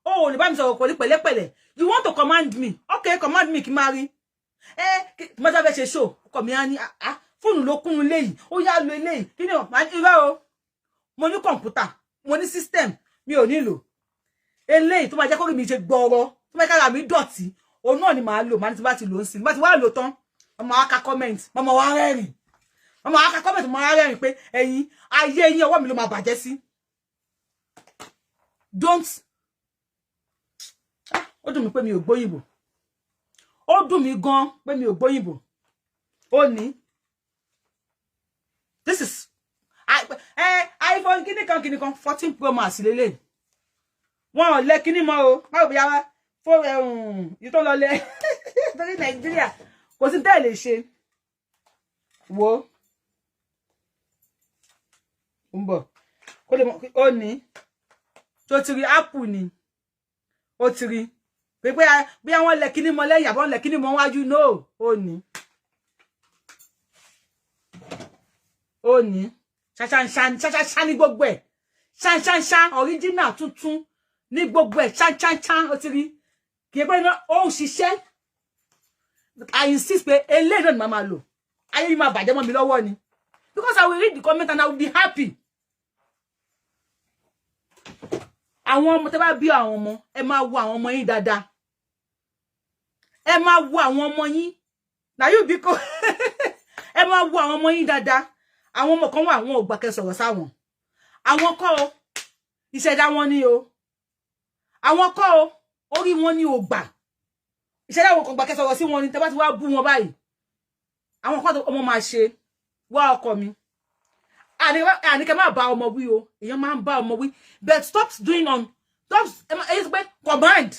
o ò lè bá mi sọ̀rọ̀ pẹ̀lú pẹ̀lẹ́pẹ̀lẹ́. You want to command me? Okay, command me kí n máa rí ẹ. Kí mo fẹ́ ṣe show, ọkọ mi á ní, ah, fóònù ló kún un léyìí, ó yá lo eléyìí. Kí ni irọ́ o? Mo ní kọ̀ǹpútà, mo ní system, mi ò nílò eléyìí tó máa jẹ́ kórìí mi ṣe gbọ́rọ̀, tó máa kára mi dọ̀tí. Òun náà ni màá lò. Màá ní tí bá ti lò ń sìn, bá ti wá lò tán, màá wá ka comment, màá wá rẹ́rìn. Ọmọ aka comment, máa rẹ́rìn pé ẹ̀yin ayé yín, ọwọ́ mi ló máa bàjẹ́ sí. Don't. Ah, ó dùn mí pé mi ò gbóyìnbó. Ó dùn mí gan pé mi ò gbóyìnbó. Ó ní this is iPhone kíní kan kíní kan, 14 Pro Max lélẹ̀. Wọn ò lẹ kíní mọ́ o. Báwo bí yàrá fún yìí tó lọ lẹ torí Nàìjíríà kò sí tẹ́ ẹ̀ lè ṣe. Wo, ń bọ̀ kó lè mọ̀. Ó ní tó ti rí Apple ni, ó ti rí pé bí àwọn lẹ kíní mọ́ lẹ́yìn àbọ̀ lẹ kíní mọ́ wájú. No, ó ní ṣaṣanṣan ṣaṣanṣan ní gbogbo ẹ̀, ṣanṣanṣan original tuntun ní gbogbo ẹ̀, ṣanṣanṣan. Ó ti rí kì í pé ó ń ṣiṣẹ́. I insist pé eléyìí náà ni màá máa lò. Ayé yìí máa bàjẹ́ mọ́ mi lọ́wọ́ ni, because I will read the comment and I will be happy. Àwọn ọmọ tẹ́ bá bí, àwọn ọmọ, ẹ máa wo àwọn ọmọ yín dáadáa. Ẹ máa wo àwọn ọmọ yín na you bí kò. Ẹ máa wo àwọn ọmọ yín dáadáa. Àwọn ọmọ kan wà, àwọn ò gbà kẹ́ sọ̀rọ̀ sáwọn. Àwọn kọ́ o, ìṣẹ̀dá wọn ni o. Àwọn kọ́ o, orí wọn ni ò gbà. Ìṣẹ̀dá wọn kò gbà kẹ́ sọ̀rọ̀ sí wọn ni. Tẹ́ bá ti wá bú wọn báyìí, àwọn kan ọmọ máa ṣe wá. Ọkọ mi, àníkẹ́ má bá ọmọ wí o. Èèyàn máa ń bá ọmọ wí, but stop doing on stop. Èyí sọ pé command.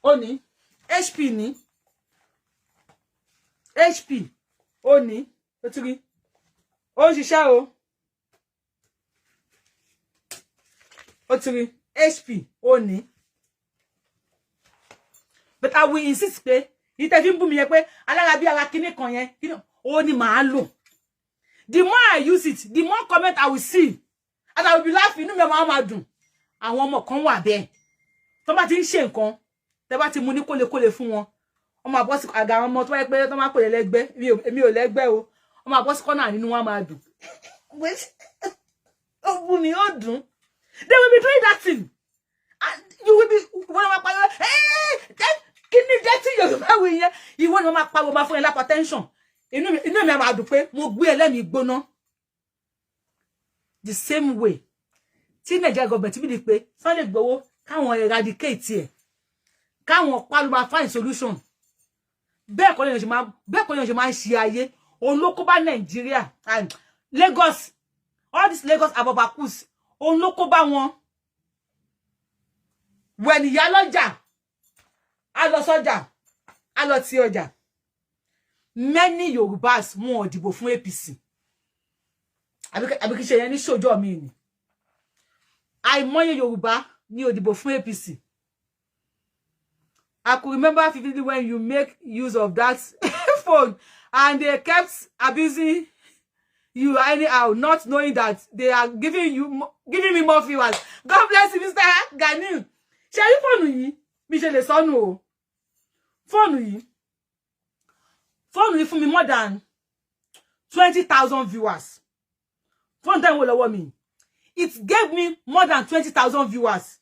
Ó ní HP ní HP. Ó ní ó ti rí, ó ń ṣiṣẹ́ o. Ó ti rí HP, ó ní. But I will insist pé yìí tẹ́ fi ń bú mi yẹn pé alára bí ara kíní kan yẹn kíní, ó ní màá lò. The more I use it, the more comment I will see, and I will be laughing. Inú mi máa máa dùn. Àwọn ọmọ kan wà bẹ́ẹ̀, tó bá ti ń ṣe nǹkan, tẹ́ bá ti mú ní kólekóle fún wọn, wọ́n máa bọ́ sí àga. Àwọn ọmọ tó bá yẹ pé tó máa pè lẹ́gbẹ́, èmi ò lẹ́gbẹ́ o. Wọ́n máa bọ́ sí kọ́nà, nínú wọn máa dùn. Ó bú mi, ó dùn. They will be doing that thing and you will be, wọ́n máa pariwo, kí ni dirty Yorùbá wí yẹn? Ìwọ ni wọ́n máa pariwo, máa fún ẹ lápá tension. Inú mi á máa dùn pé mo gbé ẹlẹ́mìí gbóná. The same way tí Nigeria government bí di pé Sunday Igboho, káwọn eradicate ẹ̀, káwọn pálọ́ máa find solution, bẹ́ẹ̀ kọ́ lèèyàn ṣe máa ń ṣe ayé. Òun ló kó bá Nàìjíríà, Lagos, all these Lagos ababakus, òun ló kó bá wọn. Wẹ̀nìyá lọ́jà, á lọ sọ́jà, á lọ ti ọjà. Many Yorùbás wọn ò dìbò fún APC. Àbí kí ṣe yẹn ní ṣòjọ́ mi ni. Àìmọye Yorùbá ní ò dìbò fún APC. I could remember vividly when you make use of that phone and they kept abusing you anyhow, not knowing that they are giving me more viewers. God bless you, Mr. Ganiu. Ṣé rí fóònù yìí? Mi ṣe lè sọnù o. Fóònù yìí. Fóònù yìí fún mi more than 20,000 viewers. Fóònù tẹ́ ń wò lọ́wọ́ mi. It gave me more than 20,000 viewers.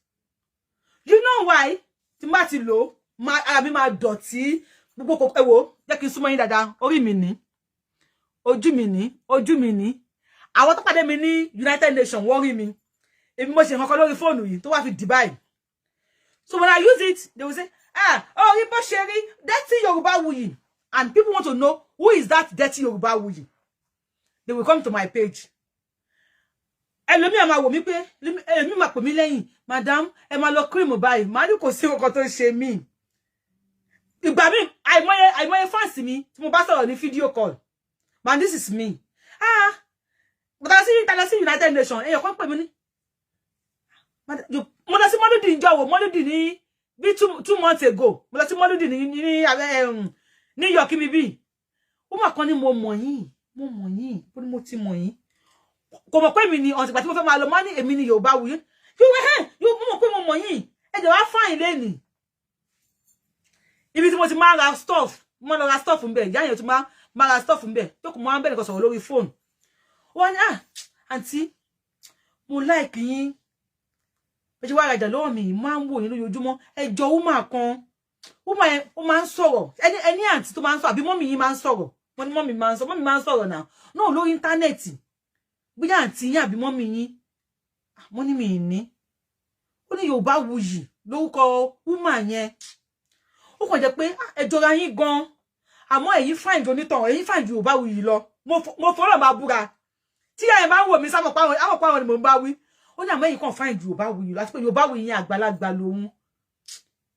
You know why? Tí n bá ti lò, ara mi máa dọ̀tí gbogbo kò. Ẹ wò, jẹ́ kí n súnmọ́ yín dáadáa. Orí mi ní, ojú mi ní, ojú mi ní. Àwọn tó pàdé mi ní United Nations, wọ́n rí mi. Èmi mo ṣe nǹkan kan lórí fóònù yìí tó wá fi dì báyìí. So when I use it, they will say, "Ah, oh, rí bó ṣe rí, dirty Yorùbá wuyi." And people want to know who is that dirty Yorùbá wuyi. They will come to my page. Ẹlòmíì máa wò mí pé, ẹlòmíì máa pè mí lẹ́yìn, "Madam, ẹ máa lọ cream báyìí." Màá ní kò sí nǹkan tó ń ṣe mí. Ìgbà mi, àìmọye fans mi tí mo bá sọ̀rọ̀ ní video call, "Man, this is me." Ah, mo lọ sí lọ sí United Nations, èèyàn kan pè mí ní, mo lọ sí mọ́lúdì ìjọ wo, mọ́lúdì ní bí 2 months ago. Mo lọ sí mọ́lúdì ní New York mi bí. Ó mà kan ní, "Mo mọ̀ yín, mo mọ̀ yín." Ó ní mo ti mọ̀ yín, kò mọ̀ pé mi ni. Ọ̀sìgbà tí mo fẹ́ máa lọ, má ní èmi ni Yorùbá wuyí. Yóò hẹ́ yóò mọ̀ pé mo mọ̀ yín. Ẹ jẹ́ wá fáyín lẹ́nìí. Ibi tí mo ti máa ra stuff, mo lọ ra stuff ńbẹ̀, ìyá yẹn ti máa ra stuff ńbẹ̀ tó kù. Mo máa ń bẹ̀rẹ̀ nìkan sọ̀rọ̀ lórí fóònù. Wọ́n ní, "Ah, àǹtí, mo like yín. Ẹ ṣe wá rajà lọ́wọ́ mi, máa ń wò yín lójoojúmọ́. Ẹ jọ woman kan." Woman yẹn, ó máa ń sọ̀rọ̀. Ẹni àǹtí tó máa ń sọ̀rọ̀, àbí mummy yín máa ń sọ̀rọ̀? Wọ́n ní mummy máa ń sọ, mummy máa ń sọ̀rọ̀ náà náà lórí internet. Bóyá àǹtí yín àbí mummy yín. Mo ní mi ní. Ó ní Yorùbá Wuyì lórúkọ woman yẹn. Ó kàn jẹ́ pé ẹ jọra yín gan, àmọ́ èyí fine ju onítàn, èyí fine ju Yorùbá Wuyì lọ. Mo fọlọ́ máa búra tí ẹ̀ máa ń wò mí sábà páwọn àwọn páwọn ni mò ń bá wí. Ó ní àmọ́ èyí kàn fine ju Yorùbá Wuyì lọ, àti pé Yorùbá Wuyì yẹn àgbàlagbà lòun.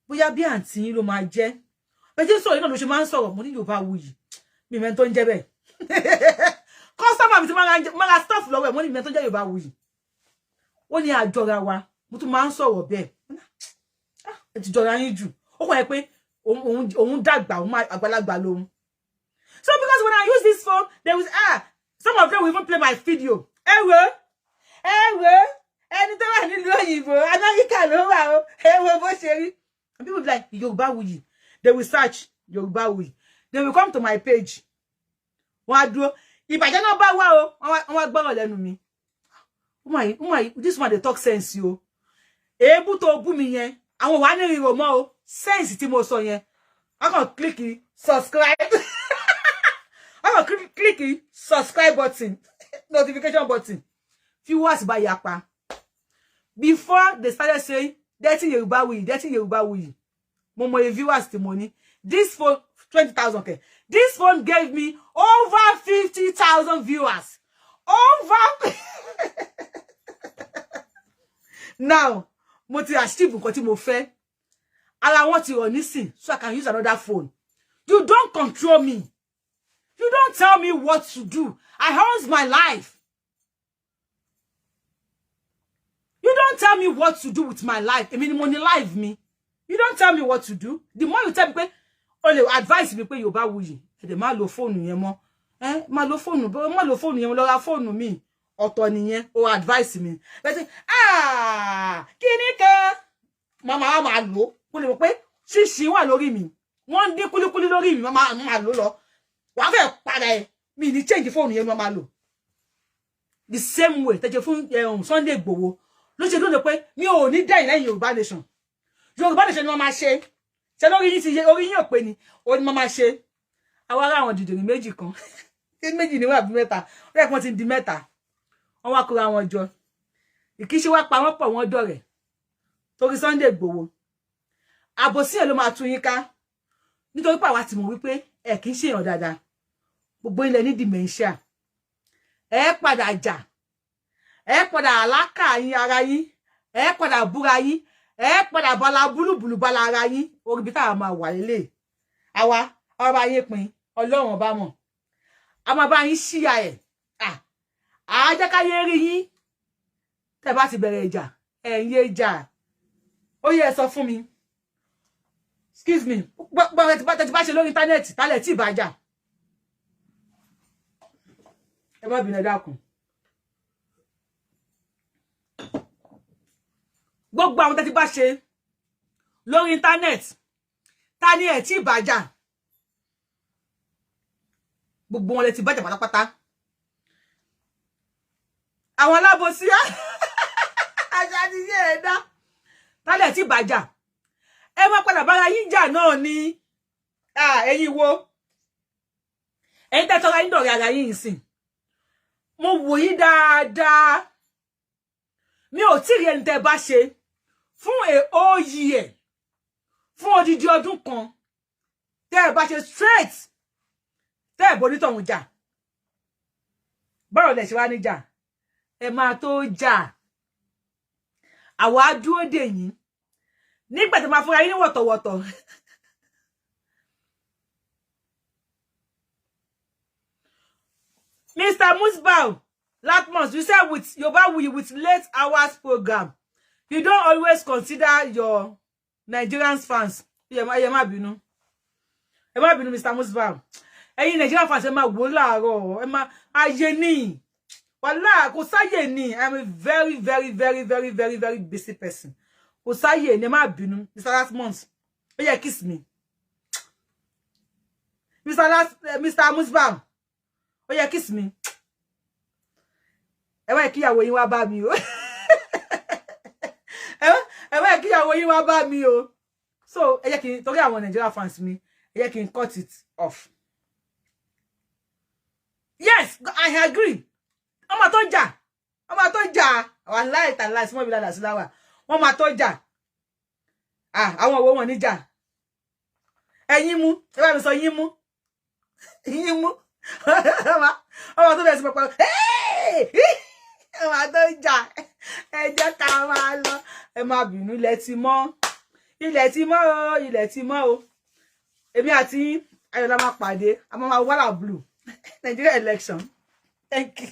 Bóyá bí àǹtí yín ló máa jẹ́ bẹ́ẹ̀ tí ń sọ̀rọ̀ yìí náà ló ṣe máa ń sọ̀rọ̀. Mo ní Yorùbá Wuyì, mi mẹ́ni tó ń jẹ́ bẹ́ẹ̀. Customer mi ti máa ra stuff lọ́wọ́ ẹ̀. Mo ní mi mẹ́ni tó ń jẹ́ Yorùbá Wuyì. Ó ní àjọra wa, mo tún máa ń sọ̀rọ̀ bẹ́ẹ̀. Ẹ ti jọra yín jù. Ó kàn yẹ pé òun dàgbà, òun àgbàlagbà lòun. So because when I use this phone, there was, ah, some of them will even play my video. Ẹ wo, ẹ wo ẹni tó wà nílùú òyìnbó, Amẹ́ríkà ló wà o. Ẹ wo bó ṣe rí. And people be like, Yorùbá Wuyì. They will search Yorùbá Wuyì, they will come to my page. Wọ́n á dúró, ìbàjẹ́ náà bá wá o, wọ́n wá gbọ́rọ̀ lẹ́nu mi. Woman, this one dey talk sense o. Èébú tó bú mi yẹn, àwọn wà ní ìrò mọ́ o. Sense tí mo sọ yẹn, wọ́n kàn click subscribe, wọ́n kàn click subscribe button, notification button, viewers bá yapa. Before they started saying "dirty Yorùbá Wuyi, dirty Yorùbá Wuyi", mo mọ iye viewers tí mo ní. This phone, 20,000 k, this phone gave me over 50,000 viewers over. Now mo ti achieve nǹkan tí mo fẹ́. Ara wọn ti rọ̀ nísìn, so I can use another phone. You don't control me, you don't tell me what to do. I own my life. You don't tell me what to do with my life. Èmi ni mo ní life mi. You don't tell me what to do. The more you tell me pé o lè advice mi pé Yorùbá Wuyì, ẹ dẹ̀ má lo fóònù yẹn mọ́, ẹ má lo fóònù, má lo fóònù yẹn, lọ ra fóònù mi, ọ̀tọ̀ nìyẹn. O advice mi bẹ́ẹ̀, ah, kíní kan màmá wa máa lò kó lè mọ̀ pé ṣíṣì wà lórí mi, wọ́n ń dín kúlíkúlí lórí mi, máa máa lò lọ, wàá fẹ́ para ẹ. Mi ní change fóònù yẹn, máa lò the same way tẹ̀jẹ̀ fún Sunday Igboho ló ṣe lóde pé mi ò ní dẹ̀yìn lẹ́yìn Yorùbá Nation. Yorùbá Nation ni wọ́n máa ṣe. Ṣe lórí yín ti yé, orí yín ò pé ni ó ní wọ́n máa ṣe. Àwọn ará àwọn dìdìrín méjì kan, ṣé méjì ni wọ́n àbí mẹ́ta? Ó yẹ kí wọ́n ti di mẹ́ta. Wọ́n wá kóra wọn jọ, ìkíṣe wá pa wọ́n pọ̀, wọ́n dọ̀rẹ́ torí Sunday Igboho. Àbòsí ẹ̀ ló máa tún yín ká, nítorí pé àwa ti mọ̀ wípé ẹ kì í ṣèyàn dáadáa. Gbogbo ilẹ̀ ní dementia, ẹ padà jà, ẹ padà àlákà yín ara yín, ẹ padà búra yín, ẹ padà bala búlùbùlù bala ara yín. Orí ibi táwa máa wà lélẹ̀, àwa ọba yín pin, Ọlọ́run ọba mọ̀, a máa bá yín ṣíya ẹ̀, àájẹ́káyé rí yín. Tẹ́ bá ti bẹ̀rẹ̀ ìjà, ẹ̀ ń yé jà. Ó yẹ ẹ sọ fún mi, excuse me, gbọ́n ẹ ti bá ṣe lórí internet tálẹ̀ tí ì bá jà, ẹ má bínú, ẹ dákun. Gbogbo àwọn tẹ́ ti bá ṣe lórí internet, ta ni ẹ̀ tí ì bá jà? Gbogbo wọn lẹ ti bá jà pátápátá. Àwọn alábòsí aṣáájú ẹ dá tálẹ̀ tí bá jà, ẹ má padà bára yín jà náà ni. Ẹ̀yin wo, ẹ̀yin tẹ́ tọ́ra yín dọ̀rẹ́ ara yín ìsìn, mo wò yín dáadáa, mi ò tí ì rí ẹni tẹ́ bá ṣe fún a whole year, fún odidi ọdún kan, tẹ́ ẹ bá ṣe straight, tẹ́ ẹ bọ́ onítọ̀hún jà. Báwo lẹ ṣe wá níjà? Ẹ máa tó jà, àwa dúró dè yín nígbà tí máa fúnra yín ní wọ̀tọ̀wọ̀tọ̀. Mr. Musbau Latmos, you said with Yorubawuyi with late hours program, you don't always consider your Nigerian fans. Ẹ má bínú, ẹ má bínú, Mr. Musbau. Ẹ̀yin Nigerian fans, ẹ má wò láàárọ̀, ẹ má ayé ní wàhálà, kò sáyè ní. I'm a very very very very very very busy person. Kò sáyè ní, ẹ má bínú. Mr. Latmos, ó yẹ kiss me. Mr. Musbau, ó yẹ kiss me. Ẹ wá kíyàwó yín wá bá mi o, ẹ wá kíyàwó yín wá bá mi o. So ẹ jẹ́ kí n torí àwọn Nigeria fans mi, ẹ jẹ́ kí n cut it off. Yes, I agree. Ọmọ tó jà, ọmọ tó jà, wàláì tàláì small village àsìláwà, wọ́n máa tó jà. Ah, àwọn òwò wọn níjà. Ẹ̀yin mú, ẹ bá mi sọ yín mú, yín mú. Ọmọ tó bẹ̀rẹ̀ sí pọpọ, ọmọ tó jà. Ẹ jẹ́ ká máa lọ, ẹ má bínú. Ilẹ̀ ti mọ́, ilẹ̀ ti mọ́ o, ilẹ̀ ti mọ́ o. Èmi àti ayọ̀lá máa pàdé, a máa wàhálà blue Nigeria election. Thank you.